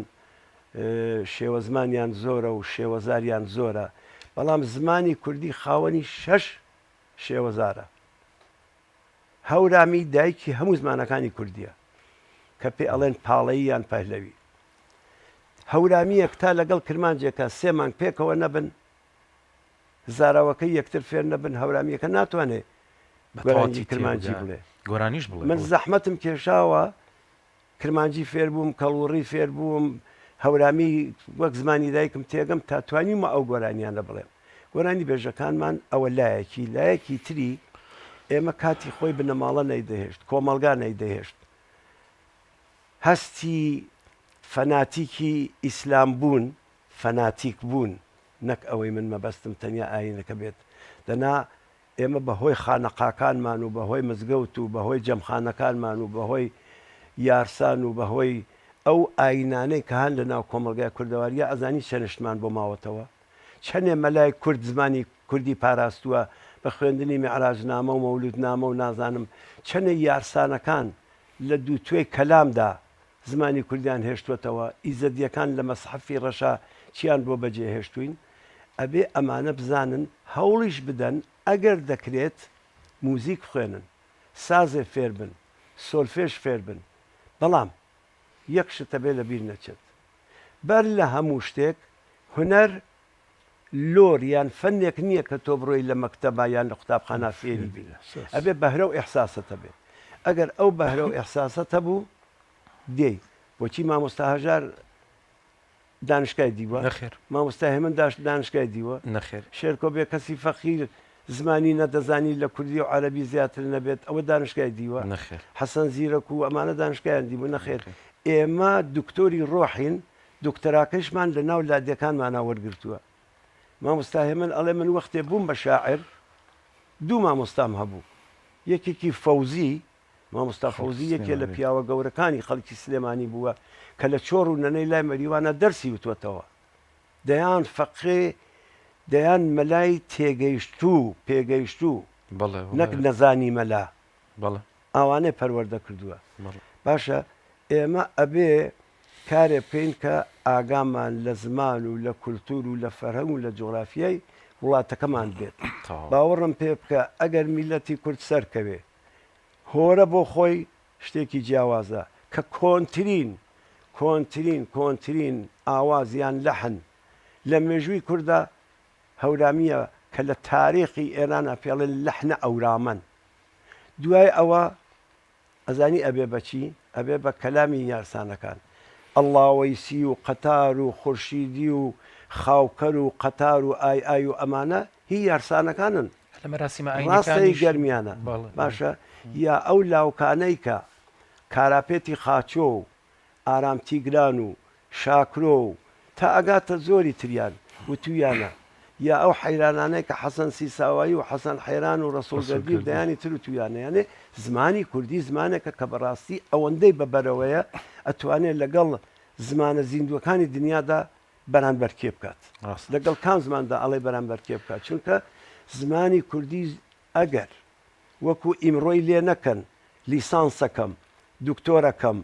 شێوەزمانیان زۆرە و شێوەزاریان زۆرە بەڵام زمانی کوردی خاوەنی شەش شێوەزارە هەورامی دایکی هەموو زمانەکانی کوردیە کە پێ ئەڵێن پاڵەیی یان پەهلەوی هەورامیەک تا لەگەڵ کرمانجێکە سێ مانگ پێکەوە نەبن زاراوەکەی یەکتر فێر نەبن هەورامیەکە ناتوانێت گۆرانی کرمانجی بڵێ گۆرانیش بڵێ من زەحمەتم کێشاوە کرمانجی فێر بووم کەڵوڕی فێر بووم هەورامی وەک زمانی دایکم تێگەم تا توانیمە ئەو گۆرانیانە بڵێم گۆرانی بێژەکانمان ئەوە لایەکی لایەکی تری ئێمە کاتی خۆی بنەماڵە نەیدەهێشت کۆمەڵگا نەیدەهێشت هەستی فەناتیکی ئیسلام بوون فەناتیک بوون نەک ئەوەی من مەبەستم تەنیا ئایینەکە بێت، دەنا ئێمە بە هۆی خانەقاکانمان و بە هۆی مزگەوت و بە هۆی جەمخانەکانمان و بە هۆی یارسان و بە هۆی ئەو ئایینانەی کە هەن لە ناو کۆمەڵگای کوردەواریا ئەزانی چەند شتمان بۆ ماوەتەوە؟ چەنێ مەلای کورد زمانی کوردی پاراستووە بە خوێندنی میعراجنامە و مەولوودنامە و نازانم چەنێ یارسانەکان لە دووتوێی کەلامدا زمانی کوردیان هێشتوەتەوە، ئیزەدیەکان لە مەسحەفی ڕەشا چیان بۆ بەجێ هێشتوین، ئەبێ ئەمانە بزانن هەوڵیش بدەن ئەگەر دەکرێت موزیک بخوێنن، سازێ فێر بن، سۆلفێژ فێر بن، بەڵام یەک شت ئەبێ لە بیر نەچێت بەر لە هەموو شتێک هونەر لۆر یان فەنێک نییە کە تۆ بڕۆی لە مەکتەبا یان لە قوتابخانە فێری بی ئەبێ بەهرە و ئیحساست هەبێ ئەگەر ئەو بەهرە و ئیحساست هەبوو دێی بۆچی مامۆستا هەژار دانشگای دیوە نەخێر مامۆستا هێمن داش دانشگای دیوە نەخێر شێرکۆ بێ کەسی فەقیر زمانی نەدەزانی لە کوردی و عەرەبی زیاتر نەبێت ئەوە دانشگای دیوە نەخێر حەسەن زیرەک و ئەمانە دانشگایان دیبوو نەخێر ئێمە دکتۆری ڕۆحین دکتۆراکەیشمان لە ناو لادێکانمانا وەرگرتووە. مامۆستا هێمن ئەڵێ من وەختێ بووم بە شاعیر دوو مامۆستام هەبوو، یەکێکی فەوزی، مامۆستا فەوزی یەکێ لە پیاوە گەورەکانی خەڵکی سلێمانی بووە کە لە چۆڕ و نەنەی لای مەریوانە دەرسی وتووەتەوە. دەیان فەقێ، دەیان مەلای تێگەیشتوو، پێگەیشتوو، نەک نەزانی مەلا. ئەوانەی پەروەردە کردووە. باشە ئێمە ئەبێ کارێ بکەین کە ئاگامان لە زمان و لە کولتوور و لە فەرهەنگ و لە جوغرافیای وڵاتەکەمان بێت. باوەڕم پێ بکە ئەگەر میللەتی کورد سەرکەوێ هۆرە بۆ خۆی شتێکی جیاوازە کە کۆنترین کۆنترین کۆنترین ئاواز یان لەحن لە مێژووی کوردا هەورامییە کە لە تاریخی ئێرانا پێڵێن لەحنە ئەورامەن. دوای ئەوە ئەزانی ئەبێ بە چی؟ ئەبێ بە کەلامی یارسانەکان. ئەڵڵاوەیسی و قەتار و خورشیدی و خاوکەر و قەتار و ئای ئای و ئەمانە هی یارسانەکانن. لە مەراسیمە ڕاستە هی ئاینیەکانیش گەرمیانە. بەڵێ. باشە یا ئەو لاوکانەی کە کاراپێتی خاچۆ و ئارام تیگران و شاکرۆ و تا ئەگاتە زۆری تریان وتویانە یا ئەو حەیرانانەی کە حەسەن سیساوایی و حەسەن حەیران و ڕەسوڵ گەردی و دەیانی تر وتویانە یانێ زمانی کوردی زمانێکە کە بەڕاستی ئەوەندەی بە بەرەوەیە ئەتوانێت لەگەڵ زمانە زیندووەکانی دنیادا بەرانبەرکێ بکات لەگەڵ کام زماندا ئەڵێ بەرانبەرکێ بکات چونکە زمانی کوردی ئەگەر وەکو ئیمڕۆی لێ نەکەن لیسانسەکەم دکتۆرەکەم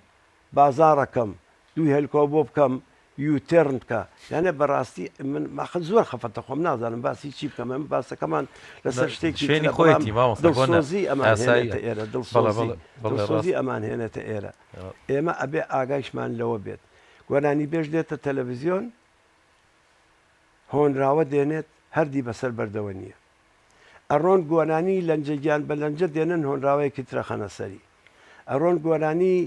بازاڕەکەم دووی هێلکۆ بۆ بکەم U-turn بکە یانێ بەڕاستی من ماخە زۆر خەفەتە خۆم نازانم باسی چی بکەم ئەم باسەکەمان لەسەر شتێکی شوێنی خۆیەتی مامۆستا بۆ نا دڵسۆزی ئەمان ئاساییە هێنێتە ئێرە بەڵێ دڵسۆزی بەڵێ بەڵێ دڵسۆزی ڕاست ئەمان هێنێتە ئێرە ئێمە ئەبێ ئاگایشمان لەوە بێت گۆرانیبێژ دێتە تەلەڤزیۆن هۆنراوە دێنێت هەردی بەسەر بەردەوە نییە ئەڕۆن گۆرانی لەنجە گیان بە لەنجە دێنن هۆنراوەیەکی ترە خەنە سەری ئەڕۆن گۆرانی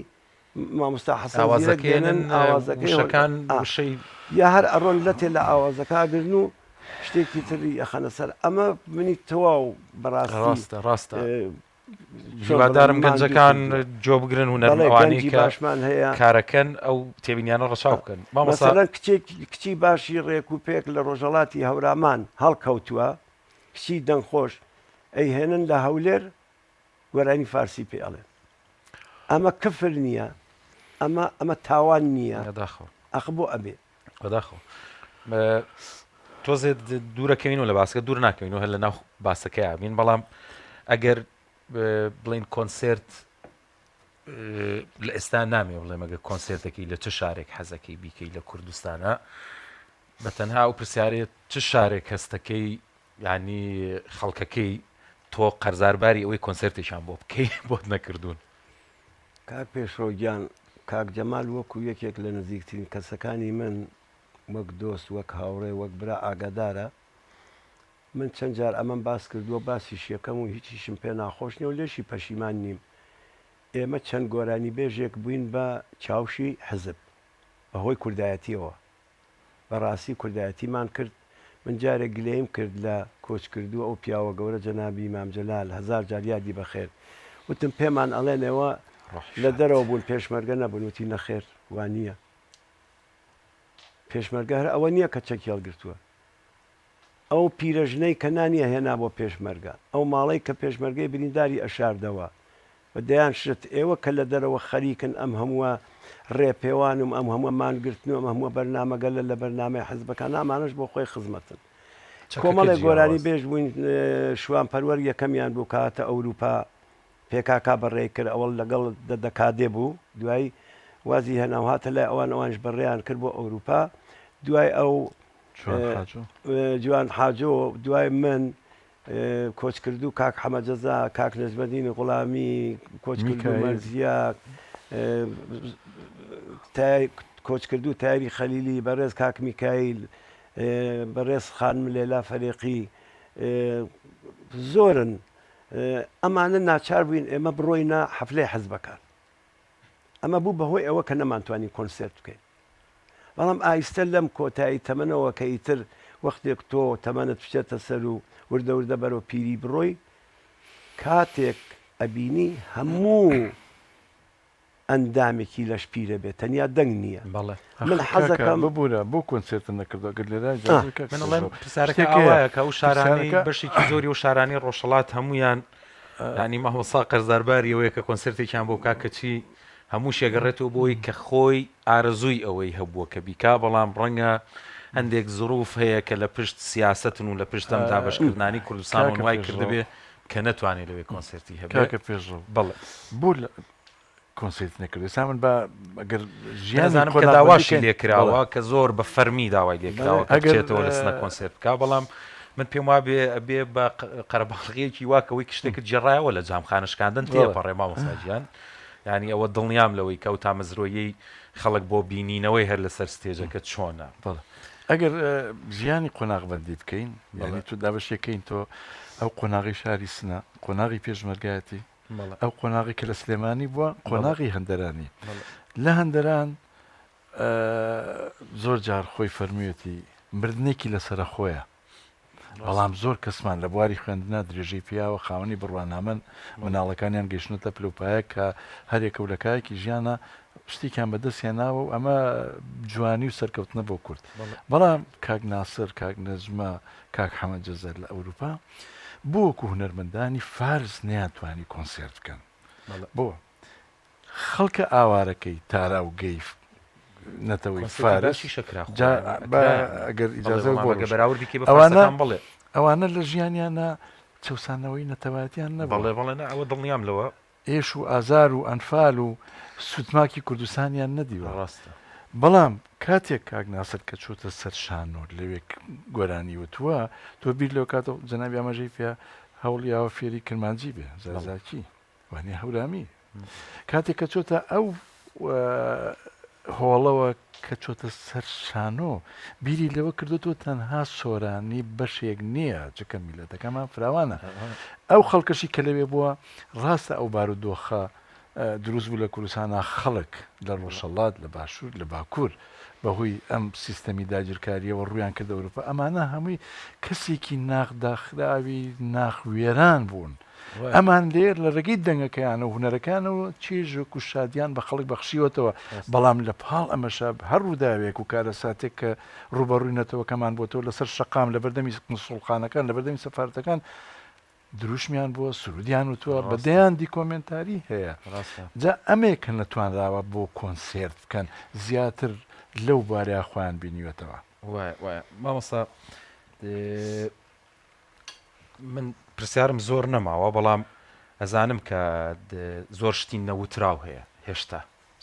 مامۆستا حەسەن زیرەک ئاوازەکەی دێنن ئەنن ئاوازەکەی هۆن وشەکان ئا وشەی یا هەر ئەڕۆن لەتێ لە ئاوازەکە ئەگرن و شتێکی تری ئەخەنە سەر ئەمە منی تەواو بەڕاستی ڕاستە ڕاستە چۆن بڵێم هیوادارم ماندوو گەنجەکان کردووە. جۆ بگرن هونەر بەڵێ ئەوانەی گەنجی کە باشمان هەیە. کارەکەن ئەو تێبینیانە ڕەچاو بکەن مامۆستا. مەسەلەن کچێک کچی باشی ڕێک و پێک لە ڕۆژهەڵاتی هەورامان هەڵکەوتووە کچی دەنگخۆش ئەیهێنن لە هەولێر گۆرانی فارسی پێ ئەڵێن ئەمە کفر نییە ئەمە ئەمە تاوان نییە بەداخەوە ئەخ بۆ ئەبێ بەداخەوە تۆزێ دوورەکەوین و لە باسەکە دوور ناکەوین و هەر لە ناو باسەکەیا بین بەڵام ئەگەر بڵین کۆنسێرت لە ئێستا نامێ بڵێم ئەگەر کۆنسێرتەکەی لە چ شارێک حەزەکەی بیکەی لە کوردستانە بە تەنها ئەو پرسیارێت چ شارێک هەستەکەی یعنی خەڵکەکەی تۆ قەرزارباری ئەوەی کۆنسێرتێکیان بۆ بکەی بۆت نەکردوون. کاک پێشڕەو گیان، کاک جەمال وەکو یەکێک لە نزیکترین کەسەکانی من، وەک دۆست، وەک هاوڕێ، وەک برا ئاگادارە. من چەند جار ئەمەم باس کردووە، باسیش یەکەم و هیچیشم پێ ناخۆش نییە و لێشی پەشیمان نیم. ئێمە چەند گۆرانیبێژێک بووین بە چاوشی حزب، بە هۆی کوردایەتییەوە. بە ڕاستی کوردایەتیمان کرد من جارێک گلەییم کرد لە کۆچکردوو ئەو پیاوە گەورە جەنابی مام جەلال هەزار جار یادی بەخێر وتم پێمان ئەڵێن ئێوە ڕۆحی لە شاد. دەرەوە بوون پێشمەرگە نەبوون وتی نەخێر وانییە پێشمەرگە هەر ئەوە نییە کە چەکی هەڵگرتووە ئەو پیرەژنەی کە نانی ئەهێنا بۆ پێشمەرگە، ئەو ماڵەی کە پێشمەرگەی برینداری ئەشاردەوە و دەیان شت، ئێوە کە لە دەرەوە خەریکن ئەم هەمووە ڕێپێوان و ئەم هەمووە مانگرتن و ئەم هەمووە بەرنامەگەلە لە بەرنامەی حزبەکان، ئەمانەش بۆ خۆی خزمەتن. چەکەکە کۆمەڵێک گۆرانی جیاواز. بێژ بووین، شوان پەروەر یەکەمیان بوو کە هاتە ئەوروپا، پێکاکا بەڕێی کرد، ئەوەڵ لەگەڵ دەدەکادێ بوو، دوای وازی هێنا و هاتە لای ئەوان، ئەوانیش بەڕێیان کرد بۆ ئەوروپا، دوای ئەو جوان حاجۆ. جوان حاجۆ دوای من کۆچکردوو کاک حەمە جەزا، کاک نەجمەدینی غوڵامی، کۆچکردوو میکایل. مەرزیە، کۆچکردوو تایری خەلیلی، بەڕێز کاک میکایل، بەڕێز خانم لەیلا فەریقی، زۆرن. ئەمانە ناچار بووین ئێمە بڕۆینە حەفلەی حزبەکان. ئەمە بوو بە هۆی ئەوە کە نەمانتوانی کۆنسێرت بکەین. بەڵام ئایستە لەم کۆتایی تەمەنەوە کە ئیتر وەختێک تۆ تەمەنت بچێتە سەر و وردە وردە بەرەو پیری بڕۆی کاتێک ئەبینی هەموو ئەندامێکی لەش پیرە بێت تەنیا دەنگ نییە بەڵێ من ئاخر کاکە حەزەکەم ببورە بۆ کۆنسێرتت نەکردوە گەر لێرە ئیجازە کاک من ئەڵێم سەرجەم پرسیارەکە شتێک هەیە ئاوایە کە ئەو شارانەی پرسیارەکە بەشێکی زۆری ئەو شارانەی ڕۆژهەڵات هەموویان یانی مامۆستا قەرزارباری ئەوەیە کە کۆنسێرتێکیان بۆ بکا کەچی هەمووشی ئەگەڕێتەوە بۆی کە خۆی ئارەزووی ئەوەی هەبووە کە بیکا بەڵام ڕەنگە هەندێک زروف هەیە کە لە پشت سیاسەتن و لە پشت ئەم دابەشکردنانی کوردستان کاکە وای پێشڕەو کردبێ کە نەتوانێت لەوێ کۆنسێرتی هەبێ کاکە پێشڕەو بەڵێ بۆ لە کۆنسێرت نەکرد ئێستا من با ئەگەر ژیانی نازانم کە قۆناغ بەندی داواشی کەین لێ بەڵێ کراوە کە زۆر بە فەرمی داوای لێ بەڵێ کراوە کە ئەگەر بچێتەوە لە سنە کۆنسێرت بکا بەڵام من پێم وابێ ئەبێ بە قەرەباڵغیەکی وا کە وەی شتێکت گێڕایەوە لە جامخانە شکاندن بەڵێ تێپەڕێ مامۆستا گیان یانی ئەوە دڵنیام لەوەی کە ئەو تامەزرۆیەی خەڵک بۆ بینینەوەی هەر لەسەر ستێجەکە چۆنە. بەڵێ ئەگەر ژیانی قۆناغبەندی بکەین بەڵێ یانی تۆ دابەشێکەین تۆ ئەو قۆناغی شاری سنە قۆناغی پێشمەرگایەتی بەڵێ ئەو قۆناغی کە لە سلێمانی بووە بەڵێ قۆناغی هەندەرانی بەڵێ لە هەندەران زۆر جار خۆی فەرموویەتی مردنێکی لەسەرەخۆیە. بەڵام زۆر کەسمان لە بواری خوێندنا درێژەی پیاوە خاوەنی بڕوانامەن مناڵەکانیان گەیشتنەتە پلەوپایە کە هەرێکە و لە کایەکی ژیانە شتێکیان بەدەست هێناوە و ئەمە جوانی و سەرکەوتنە بۆ کورد. بەڵام کاک ناسر، کاک نەجمە، کاک حەمە جەزەر لە ئەوروپا بۆ وەکو هونەرمەندانی فارس نەیانتوانی کۆنسێرت بکەن؟ بۆ؟ خەڵکە ئاوارەکەی تاراوگەی نەتەوەی فارس جا با ئەگەر ئیجازە بۆ ئەوانە ئەوانە لە ژیانیانە چەوسانەوەی نەتەوایەتیان نەبوو. بەڵێ بەڵێ نا ئەوە دڵنیام لەوە. ئێش و ئازار و ئەنفال و سوتماکی کوردستانیان نەدیوە. ڕاستە. بەڵام کاتێک کاک ناسر کە چۆتە سەر شانۆ لەوێ گۆرانی وتووە تۆ بیر لەوە کاتەوە جەنابی ئاماژەی پێ هەوڵیاوە فێری کرمانجی بێ زازاکی وانیە هەورامی کاتێک کە چۆتە ئەو هۆڵەوە کە چۆتە سەر شانۆ بیری لەوە کردوتەوە تەنها سۆرانی بەشێک نییە چکە میلەتەکەمان فراوانە ئەو خەڵکەشی کە لەوێ بووە ڕاستە ئەو بارودۆخە دروست بوو لە کوردستانا خەڵک لە ڕۆژهەڵات لە باشوور لە باکوور بەهۆی ئەم سیستەمی داگیرکاریەوە ڕوویان کردە ئەوروپا ئەمانە هەمووی کەسێکی ناخ داخراوی ناخ وێران بوون ئەمان لێر لە ڕێگەی دەنگەکەیانەوە هونەرەکانەوە چێژێک و شادیان بە خەڵک بەخشیوەتەوە بەڵام لە پاڵ ئەمەشا هەر ڕووداوێک و کارەساتێک کە ڕووبەڕووی نەتەوەکەمان بۆتەوە لەسەر شەقام لە بەردەمی کونسوڵخانەکان لە بەردەمی سەفارەتەکان دروشمیان بووە، سرودیان وتووە، بە دەیان دیکۆمێنتاری هەیە. جا ئەمەیە کە نەتوانراوە بۆ کۆنسێرت بکەن، زیاتر لەو بوارەیا خۆیان بینیوەتەوە. وایە وایە مامۆستا من پرسیارم زۆر نەماوە بەڵام ئەزانم کە زۆر شتی نەوتراو هەیە هێشتا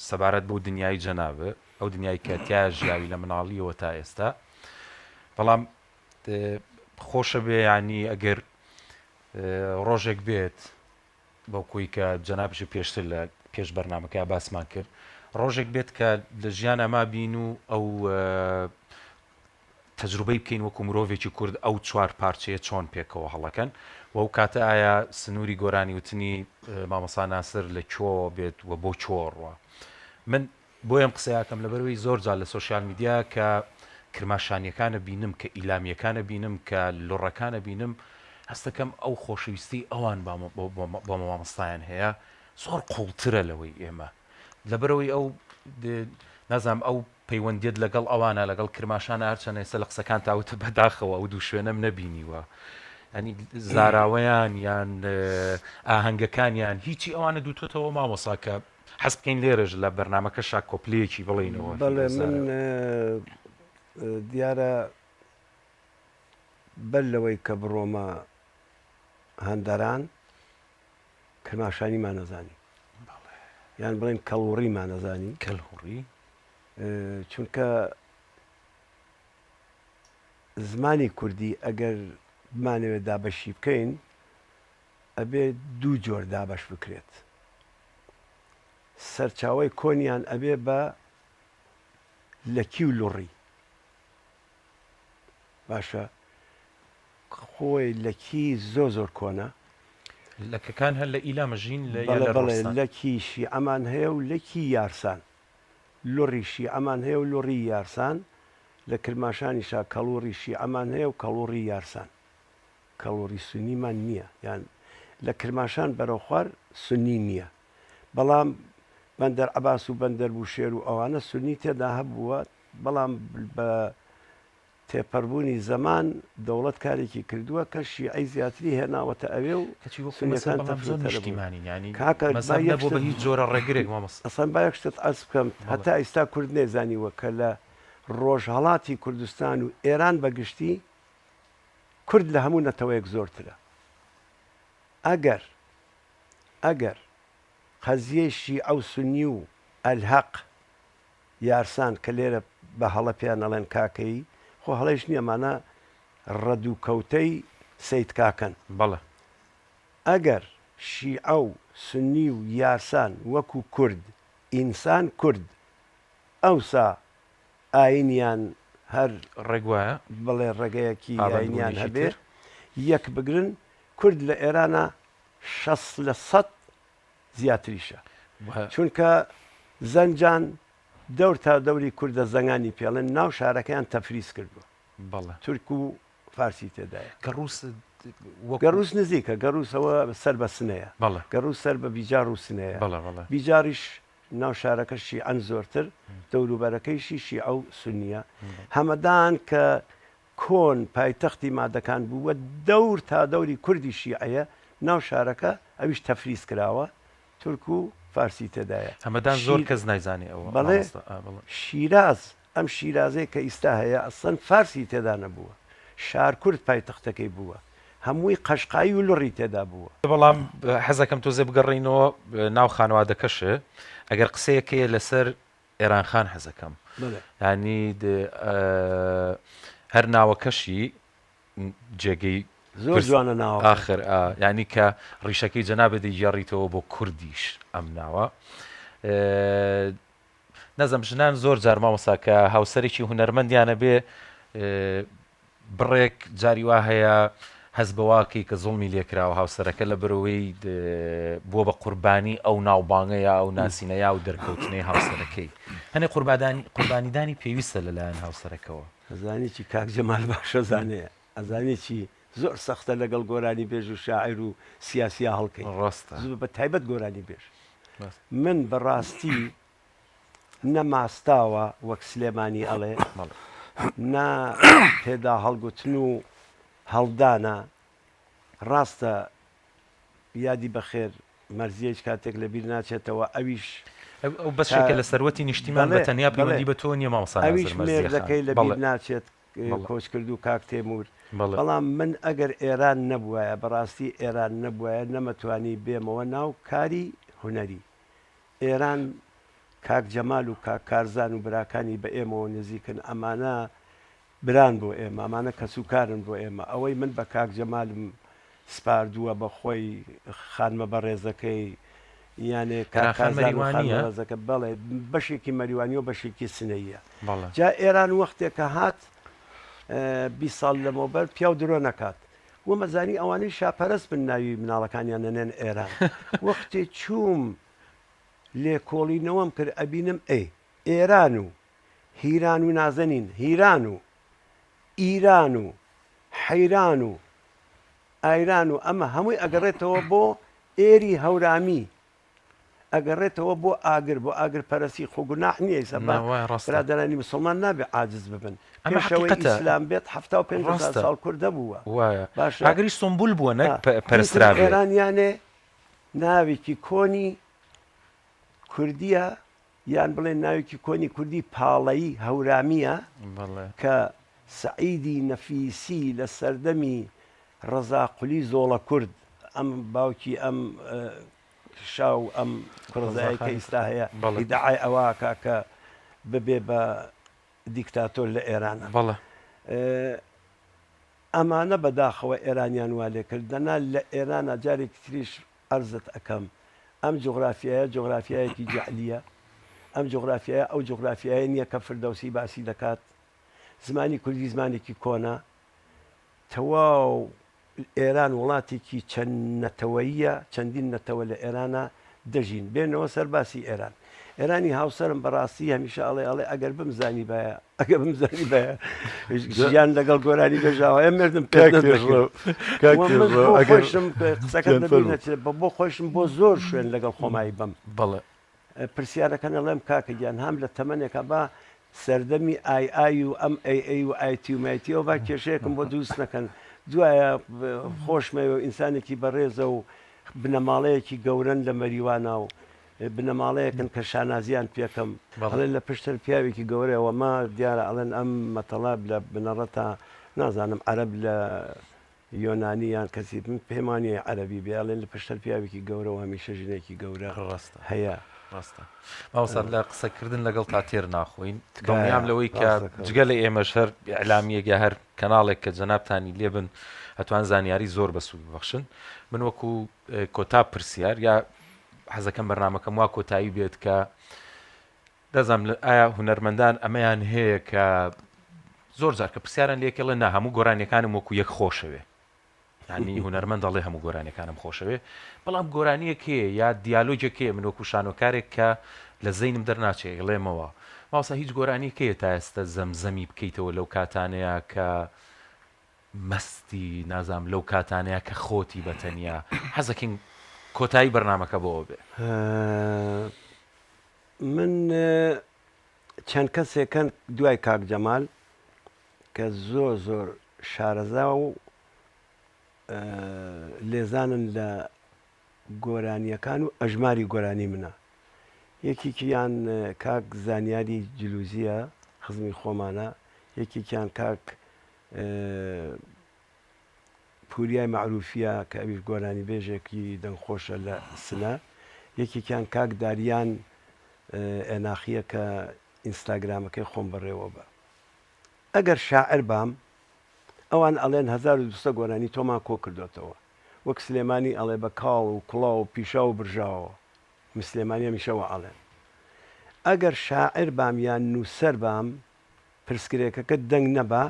سەبارەت بەو دنیای جەناب ئەو دنیای کە تیا ژیاوی لە مناڵیەوە تا ئێستا بەڵام خۆشە بێ یانی ئەگەر ڕۆژێک بێت بەو کۆی کە جەنابیشی پێشتر لە پێش بەرنمەکە باسمان کرد ڕۆژێک بێت کە لە ژیان ئەما بین و ئەو تەجروبەی بکەین وەکو مرۆڤێکی کورد ئەو چوار پارچەیە چۆن پێکەوە هەڵەکەن و ئەو کاتە ئایا سنووری گۆرانی وتنی مامۆسا ناسر لە کوێوە بێت و بۆ کوێوە ڕوە من بۆیە ئەم قسەیە ئەکەم لەبەرئەوەی زۆر جار لە سۆشیال میدیا کە کرماشانیەکان ئەبینم کە ئیلامیەکان ئەبینم کە لوڕەکان ئەبینم هەستەکەم ئەو خۆشەویستی ئەوان بۆ مامۆستایان هەیە زۆر قوڵترە لەوەی ئێمە لەبەرەوەی ئەو نازانم ئەو پەیوەندیت لەگەڵ ئەوانە لەگەڵ کرماشانە هەرچەند ئێستا لە قسەکان تاوتە بەداخەوە ئەو دوو شوێنەم نەبینیوە ئەنی زاراوەیان یان ئاهەنگەکانیان هیچی ئەوانە دوتۆتەوە مامۆسا کە حەز بکەین لێرەش لە بەرنامەکەشا کۆپلەیەکی بڵێینەوە. بەڵێ من دیارە بەر لەوەی کە بڕۆمە هەندەران کرماشانیمان نەزانی یان بڵێن کەڵوڕیمان نەزانی کەلهوڕی چونکە زمانی کوردی ئەگەر بمانەوێت دابەشی بکەین ئەبێ دوو جۆر دابەش بکرێت. سەرچاوەی کۆنیان ئەبێ بە لەکی و لوڕی. باشە خۆی لەکی زۆر زۆر کۆنە. لەکەکان هەر لە ئیلامە ژین لە یا بەڵێ لە بەڵێ ڕۆستان؟ لەکی شیعەمان هەیە و لەکی یارسان. لوڕی شیعەمان هەیە و لوڕی یارسان. لە کرماشانیشا کەڵوڕی شیعەمان هەیە و کەڵوڕی یارسان. کەڵوڕی سونیمان نییە یان لە کرماشان بەرەو خوار سونی نییە بەڵام بەندەر عەباس و بەندەر بوشێر و ئەوانە سونی تێدا هەبووە بەڵام بە تێپەربوونی زەمان دەوڵەت کارێکی کردووە کە شیعەی زیاتری هێناوەتە ئەوێ و کەچی وەکو مەزهەب سونیەکان بەڵام زۆر تەفروتەرە بوون نیشتیمانین یانی کاکە با مەزهەب یەک نەبووە بە شتت هیچ جۆرە ڕێگرێک مامۆستا. ئەسڵەن با یەک شتت عەرز بکەم بەڵێ. هەتا ئیستا کورد نەیزانیوە کە لە ڕۆژهەڵاتی کوردستان و ئێران بە گشتی کورد لە هەموو نەتەوەیەک زۆرترە. ئەگەر ئەگەر قەزیەی شیعە و سونی و ئەلهەق یارسان کە لێرە بە هەڵە پێیان ئەڵێن کاکەیی، خۆ هەڵەیش نییە ئەمانە ڕەد و کەوتەی سەید کاکەن. بەڵێ. ئەگەر شیعە و سونی و یارسان وەکو کورد، ئینسان کورد، ئەوسا ئاینیان هەر ڕێک وایە. بڵێ ڕێگەیەکی ئاینیان پابەندبوونێکی هەبێ تر. یەک بگرن کورد لە ئێرانا شەست لە سەد زیاتریشە چونکە زەنجان دەور تا دەوری کوردە زەنگانی پێڵێن ناو شارەکەیان تەفریز کردووە بەڵێ. تورک و. فارسی تێدایە. گەڕووس وەکو. گەڕووس نزیکە، گەڕووسەوە سەر بە سنەیە. بەڵێ. گەڕووس سەر بە بیجاڕ و سنەیە. بەڵێ بەڵێ. بیجاڕیش ناو شارەکە شیعەن زۆرتر، دەوروبەرەکەیشی شیعە و سوننییە. هەمەدان کە کۆن پایتەختی مادەکان بووە، دەور تا دەوری کوردی شیعەیە، ناو شارەکە ئەویش تەفریز کراوە، تورک و فارسی تێدایە. هەمەدان زۆر کەس نایزانێ ئەوە بەڵێ مامۆستا. ئا بەڵێ. شیراز، ئەم شیرازەی کە ئیستا هەیە ئەسڵەن فارسی تێدا نەبووە، شارکورد پایتەختەکەی بووە، هەمووی قەشقایی و لوڕی تێدا بووە. بەڵام حەزەکەم تۆزێ بگەڕێینەوە ناو خانەوادەکەش، ئەگەر قسەیەک هەیە لەسەر ئێران خان حەزەکەم یانی هەر ناوەکەشی جێگەی زۆر جوانە ناوەکە. ئاخر ئا یانی کە ڕیشەکەی جەنابت دەیگێڕیتەوە بۆ کوردیش ئەم ناوە. نازم ژنان زۆر جار مامۆستا کە هاوسەرێکی هونەرمەندیانە بێ بڕێک جاری وا هەیە هەست بەواکەی کە زوڵمی لێکراوە هاوسەرەکە لە بەرەوەی بووە بە قوربانی ئەو ناوبانگە یا ئەو ناسینە یا و دەرکەوتنەی هاوسەرەکەی هەنێ قوربادانی قوربانیدانی پێویستە لەلایەن هاوسەرەکەوە. ئەزانی چی کاک جەمال باشە زانێ ئەزانی چی زۆر سەختە لەگەڵ گۆرانی بێژ و شاعیر و سیاسیا هەڵکەی ڕاستە بە تایبەت گۆرانی بێژ من بە ڕاستی نە ماستاوە وەک سلێمانی ئەڵێ نە پێدا هەڵگوتن و هەڵدانە ڕاستە یادی بەخێر مەرزیە هیچ کاتێک لە بیر ناچێتەوە ئەویش ئەو بەشێکە لە سەروەتی نیشتیمان بە تەنیا پەیوەندی بە تۆ نییە مامۆستا نازر ئەویش مەرزیە خان مێردەکەی لە بیر ناچێت کۆچکردوو کاک تێمور بەڵام من ئەگەر ئێران نەبوایە بەڕاستی ئێران نەبوایە نەمەتوانی بێمەوە ناو کاری هونەری ئێران کاک جەمال و کاک کارزان و براکانی بە ئێمەوە نزیکن ئەمانە بران بۆ ئێمە ئەمانە کەسوکارن بۆ ئێمە ئەوەی من بە کاک جەمالم سپاردووە بە خۆی خانمە بەڕێزەکەی یانێ کاک ئێران خان کارزان و خانمە مەریوانییە؟ بەڕێزەکە بەڵێ بەشێکی مەریوانی و بەشێکی سنەییە بەڵێ. جا ئێران وەختێک کە هات 20 ساڵ لەمەوبەر پیاو درۆ نەکات ومەزانی ئەوانەی شاپەرست بن ناوی مناڵەکانیان نەنێن ئێران وەختێ چووم لێکۆڵینەوەم کرد ئەبینم ئەی ئێران و هیران و نازەنین هیران و ئیران و حەیران و ئایران و ئەمە هەمووی ئەگەڕێتەوە بۆ ئێری هەورامی ئەگەڕێتەوە بۆ ئاگر بۆ ئاگر پەرستی خۆ گوناح نییە ئیسا با نا وایە ڕاستە. برادەرانی مسوڵمان نابێ عاجز ببن ئەمە پێش ئەوەی حەقیقەتە ئیسلام بێت 75 هەزار ڕاستە ساڵ کورد هەبووە وایە باشە ئاگریش سومبول بووە نەک ئا پە- دیتم پەرسترابێ. ئێران یانێ ناوێکی کۆنی کوردیە یان بڵێن ناوێکی کۆنی کوردی پاڵەیی هەورامییە بەڵێ. کە سەعیدی نەفیسی لە سەردەمی ڕەزا قولی زۆڵەکورد، ئەم باوکی ئەم شا و ئەم کوڕەزایەی کە ڕەزاخانی ئیستا هەیە بەڵێ. ئیدعای ئەوە ئەکا کە ببێ بە دیکتاتۆر لە ئێرانا. بەڵێ. ئەمانە بەداخەوە ئێرانیان وا لێ کرد، دەنا لە ئێرانا جارێکی تریش عەرزت ئەکەم ئەم جوغرافیایە جوغرافیایەکی جەعلییە، ئەم جوغرافیایە ئەو جوغرافیایە نییە کە فردەوسی باسی دەکات، زمانی کوردی زمانێکی کۆنە، تەواو ئێران وڵاتێکی چەند نەتەوەییە، چەندین نەتەوە لە ئێرانا دەژین. بێنەوە سەر باسی ئێران. ئێرانی هاوسەرم بەڕاستی هەمیشە ئەڵێ ئەڵێ ئەگەر بمزانیبایە ئەگەر بمزانیبایە ژیان لەگەڵ گۆرانی بێژاوایە مێردم پێت کاک نەدەکرد. پێشڕەو کاک وە من پێشڕەو بۆ ئەگەر خۆیشم قسەکەت گیان لەبیر فەرموو. نەچێت بە بۆ خۆیشم بۆ زۆر شوێن لەگەڵ خۆمایی بەم. بەڵێ. پرسیارەکەن ئەڵێم کاکە گیان هەم لە تەمەنێکا با سەردەمی ئای ئای و ئەم ئەی ئەی و ئایتی و مایتی ئەوە با کێشەیەکم بۆ دروست نەکەن دوایە خۆشمەوێ و ئینسانێکی بەڕێزە و بنەماڵەیەکی گەورەن لە مەریوانا و بنەماڵەیەکن کە شانازیان پێکەم ئەڵێن لە پشتر پیاوێکی گەورەیە وەما دیارە ئەڵێن ئەم مەتەڵە لە بنەڕەتا نازانم عەرەب لە یۆنانی یان کەسی من پێم وانیە عەرەبی بێ ئەڵێن لە پشتەر پیاوێکی گەورە و هەمیشە ژنێکی گەورە ڕاستە هەیە. ڕاستە مامۆستا لە قسەکردن لەگەڵ تا تێر ناخۆین تکایە دڵنیام لەوەی کە ڕاست دەکەم. جگە لە ئێمەش هەر ئیعلامیەک یا هەر کەناڵێک کە جەنابتانی لێبن ئەتوان زانیاری زۆر بەسوود ببەخشن من وەکو کۆتا پرسیار یا حەزەکەم بەرنامەکەم وا کۆتایی بێت کە دەزانم ئایا هونەرمەندان ئەمەیان هەیە کە زۆر جار کە پرسیاران لێکێڵێ نا هەموو گۆرانیەکانم وەکو یەک خۆشەوێ ینی هونەرمەند دەڵێ هەموو گۆرانیەکانم خۆشەوێ بەڵام گۆرانیەک هەیە یا دیالۆگێک هەیە من وەکو شانۆکارێک کە لە زەینم دەرناچێ ئەیڵێمەوە ماوسا هیچ گۆرانیەک هەیە تا ئێستا زەمزەمی بکەیتەوە لەو کاتانەیە کە. مەستی نازانم لەو کاتانەیە کە خۆتی بە تەنیا حەزەکەین کۆتایی بەرنامەکە بۆ ئەوە بێ. من چەند کەسێکن دوای کاک جەمال کە زۆر زۆر شارەزا و لێزانن لە گۆرانییەکان و ئەژماری گۆرانی منە. یەکێکیان کاک زانیاری جلوزییە، خزمی خۆمانە، یەکێکیان کاک پوریای مەعروفییە کە ئەویش گۆرانیبێژێکی دەنگخۆشە لە سنە، یەکێکیان کاک داریان ئێناخییە کە ئینستاگرامەکەی خۆم بەڕێوە بە. ئەگەر شاعر بام ئەوان ئەڵێن 1200 گۆرانی تۆمان کۆ کردۆتەوە. وەک سلێمانی ئەڵێ بە کاڵ و کوڵاو و پیشاو و برژاوەوە. من سلێمانی هەمیشە وا ئەڵێم. ئەگەر شاعر بام یان نووسەر بام پرسگرێکەکە دەنگ نەبا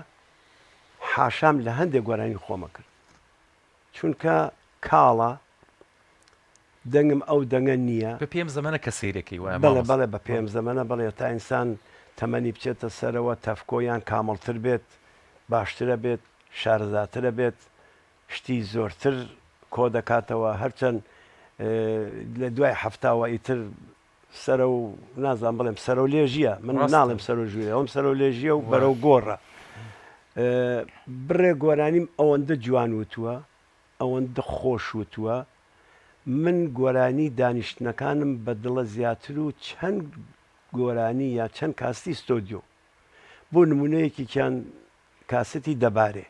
حاشام لە هەندێ گۆرانی خۆم ئەکرد. چونکە کاڵە، دەنگم ئەو دەنگە نییە. بە پێی ئەم زەمەنە کە سەیرەکەی وایە بەڵێ مامۆستا؟ بەڵێ بە پێی ئەم زەمەنە بەڵێ تا ئینسان تەمەنی بچێتە سەرەوە تەفکۆ یان کامڵتر بێت باشترە بێت شارەزاترە بێت شتی زۆرتر کۆدەکاتەوە هەرچەند لە دوای حەفتاوە ئیتر سەرە و نازان بڵێم سەرە و لێژیە من ناڵێم سەر و ژوورە ئەوم سەر و لێژیە و بەرەو گۆڕە بڕێ گۆرانیم ئەوەندە جوان وتووە ئەوەندە خۆش وتووە من گۆرانی دانیشتنەکانم بە دڵە زیاتر و چەند گۆرانی یا چەند کاستی ستۆدیۆ بۆ نمونەیەکیان کاستی دەبارێ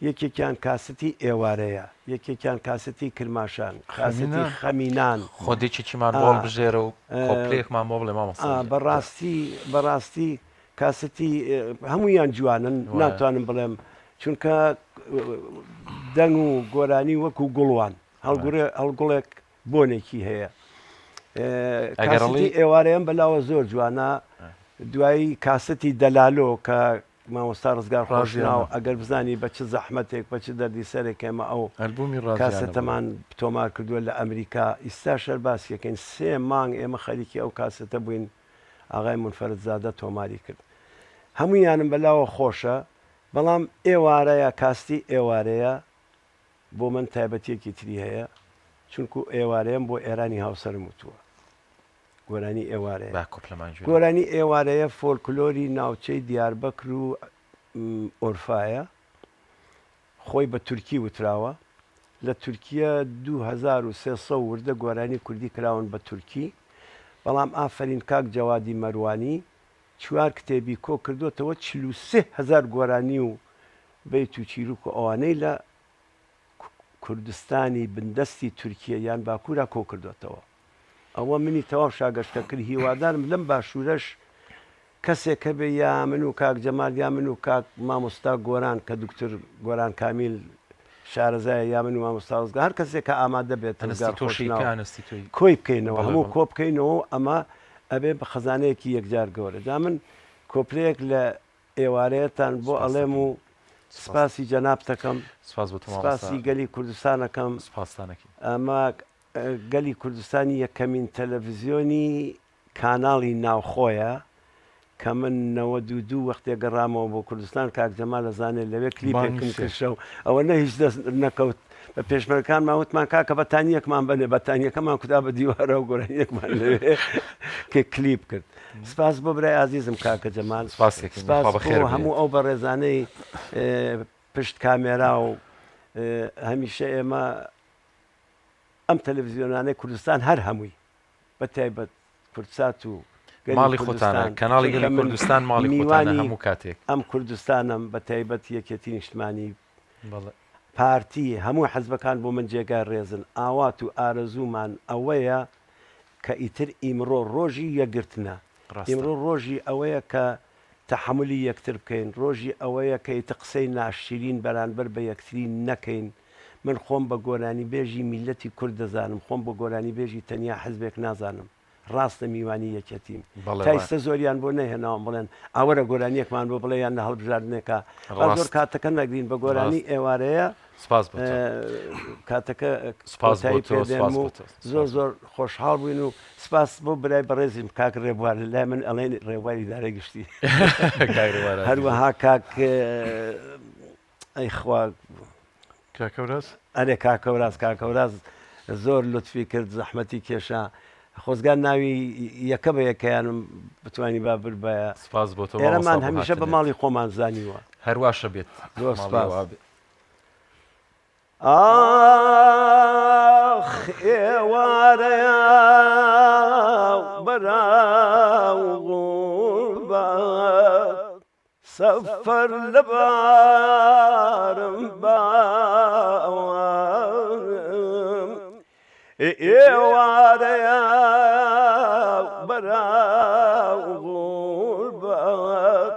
یەکێکیان کاستی ئێوارەیە، یەکێکیان کاستی کرماشان، کاستی خەمینان. خۆت یەکێکیمان بۆ هەڵبژێرە و کۆپلەیەکمان بۆ بڵێ مامۆستا گیان. بەڕاستی بەڕاستی کاستی هەموویان جوانن ناتوانم بڵێم چونکە دەنگ و گۆرانی وەکو گوڵوان هەڵگوڕێ هەڵگوڵێک بۆنێکی هەیە. کاستی ئێوارەیەم بەلاوە زۆر جوانە دوایی کاستی دەلالۆ کە مامۆستا ڕزگار خۆشناو ئەگەر بزانی بە چ زەحمەتێک بە چ دەردی سەرێک ئێمە ئەو ئەلبومی ڕازیانە بوو. کاسێتەمان تۆمار کردووە لە ئەمریکا ئیستاش هەر باسی ئەکەین سێ مانگ ئێمە خەریکی ئەو کاسێتە بووین ئاغای مونفەرد زادە تۆماری کرد هەموویانم بەلاوە خۆشە بەڵام ئێوارەیە کاستی ئێوارەیە بۆ من تایبەتیەکی تری هەیە چونکو ئێوارەیەم بۆ ئێرانی هاوسەرم وتووە. گۆرانی ئێوارەیە. با کۆپلەمان گوێ لێ. گۆرانی ئێوارەیە فۆلکلۆری ناوچەی دیاربەکر و ئۆرفایە، خۆی بە تورکی وتراوە. لە تورکیە 2300 وردە گۆرانی کوردی کراون بە تورکی، بەڵام ئافەرین کاک جەوادی مەروانی چوار کتێبی کۆ کردۆتەوە 43 هەزار گۆرانی و بەیت و چیروک و ئەوانەی لە کوردستانی بندەستی تورکیە یان باکوورا کۆ کردۆتەوە. ئەوە منی تەواو شاگەشکە کرد هیوادارم لەم باشورەش کەسێک هەبێ یا من و کاک جەمال یا من و کاک مامۆستا گۆران کە دکتور گۆران کامیل شارەزایە یا من و مامۆستا ڕزگار هەر کەسێک کە ئامادە بێت ڕزگار خۆشناو کۆی بکەینەوە هەموو کۆ بکەینەوە و ئەمە ئەبێ بە خەزانەیەکی یەکجار گەورە جا من کۆپلەیەک لە ئێوارەیەتان بۆ ئەڵێم و سپاسی جەنابتەکەم سپاسی گەلی کوردستانەکەم ئەمە گەلی کوردستان یەکەمین تەلەڤزیۆنی کاناڵی ناوخۆیە کە من 92 وەختێ گەڕامەوە بۆ کوردستان کاک جەمال ئەزانێ لەوێ کلیپێکم کرد شەو ئەوە نە هیچ دەست نەکەوت بە پێشمەرگەکانمان وتمان کاکە بەتانیەکمان بەنێ بەتانیەکەمان کوتا بە دیوارە و گۆرانیەکمان لەوێ کە کلیپ کرد سپاس بۆ برای ئازیزم کاکە جەمال سپاس بۆ هەموو ئەو بەڕێزانەی پشت کامێرا و هەمیشە ئێمە ئەم تەلەفزیۆنانەی کوردستان هەر هەمووی بە تایبەت کوردسات و گەلی ماڵی خۆتانە کوردستان کەناڵی چونکە گەلی من کوردستان ماڵی خۆتانە میوانی هەموو کاتێک. ئەم کوردستانەم بە تایبەت یەکێتی نیشتمانی بەڵێ. پارتی هەموو حزبەکان بۆ من جێگای ڕێزن ئاوات و ئارەزوومان ئەوەیە کە ئیتر ئیمڕۆ ڕۆژی یەکگرتنە ڕاستە. ئیمڕۆ ڕۆژی ئەوەیە کە تەحەمولی یەکتر بکەین، ڕۆژی ئەوەیە کە ئیتر قسەی ناشرین بەرانبەر بە یەکتری نەکەین، من خۆم بە گۆرانیبێژی میللەتی کورد دەزانم، خۆم بە گۆرانیبێژی تەنیا حزبێک نازانم، ڕاستە میوانی یەکێتیم، بەڵێ تا وایە. ئیستە زۆریان بۆ نەهێناوم بڵێن ئاوەرە گۆرانییەکمان بۆ بڵێ یان لە هەڵبژاردنێکا، با زۆر ڕاست. کاتەکە نەگرین، بە گۆرانی ڕاست. ئێوارەیە سپاس بۆ تۆ. کاتەکە سپاس بۆ کۆتایی تۆ، پێ سپاس دێنم و بۆ تۆ، زۆر سپاس بۆ زۆر خۆشحاڵ بووین و سپاس بۆ برای بەڕێزیم کاک ڕێبوار لای من ئەڵێن ڕێبواری ئیدارەی گشتی کاک ڕێبوار ئازیزم. هەروەها کاک. ئەی خوا. کاک هەوراز؟ ئەرێ کاک هەوراز، کاک هەوراز زۆر لوتفی کرد، زەحمەتی کێشا. خۆزگا ناوی یەکە بە یەکەیانم بتوانیبا بربایە. سپاس بۆ تۆ مامۆستا ئێرەمان بۆ هەمیشە بە هاتنت. ماڵی خۆمان زانیوە. هەر واشە بێت. زۆر ماڵی سپاس. وا بێت. ئاخ ئێوارەیا بەراو غوربەت سەفەر لە بارم باوانم ئێوارەیا بەراو غوربەت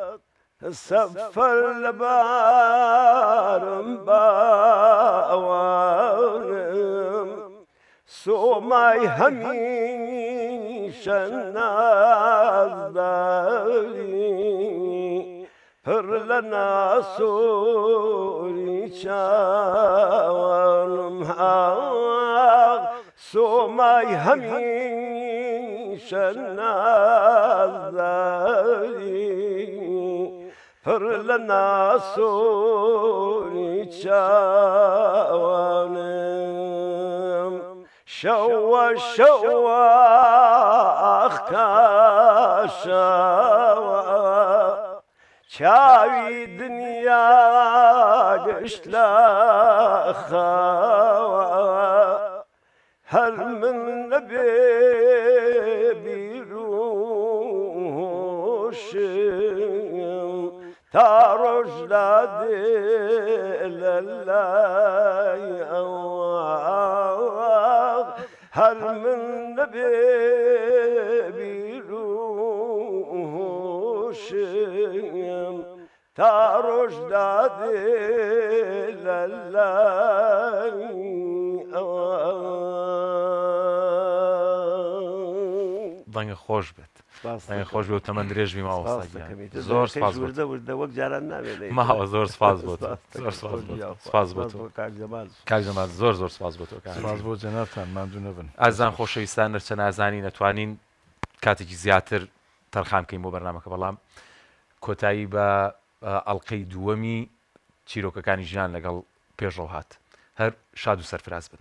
سەفەر لە بارم باوانم سۆمای هەمیشە نازداری پڕ لە ناسۆری چاوانم ئاخ سۆمای هەمیشە نازداری پڕ لە ناسۆری چاوانم شەوە شەوە ئاخ کاشەوە چاوی دنیا گشت لە خەوە هەر من نەبێ بیر و هۆشم تا ڕۆژ دادێ لە لای ئەوە هەر من نەبێ بیر و هۆشم تا ڕۆژ دادێ لە لای ئەوە. دەنگت خۆش بێت. دەنگت خۆش بێ و تەمەن درێژ بی مامۆستا گیان. زۆر سپاس بۆ وردە وردە وەک جاران نامێنێ. ماوە زۆر سپاس بۆ تۆ. زۆر سپاس بۆ تۆ. سپاس بۆ تۆ. کاک جەمال. کاک جەمال زۆر زۆر سپاس بۆ تۆ کاک. سپاس بۆ جەنابتان ماندوو نەبن. ئازیزان خۆشەویستان نرچە نازانین ئەتوانین کاتێکی زیاتر تەرخان بکەین بۆ بەرنامەکە بەڵام کۆتایی بە ئەڵقەی دووەمی چیرۆکەکانی ژیان لەگەڵ پێشڕەو هات هەر شاد و سەرفراز بن.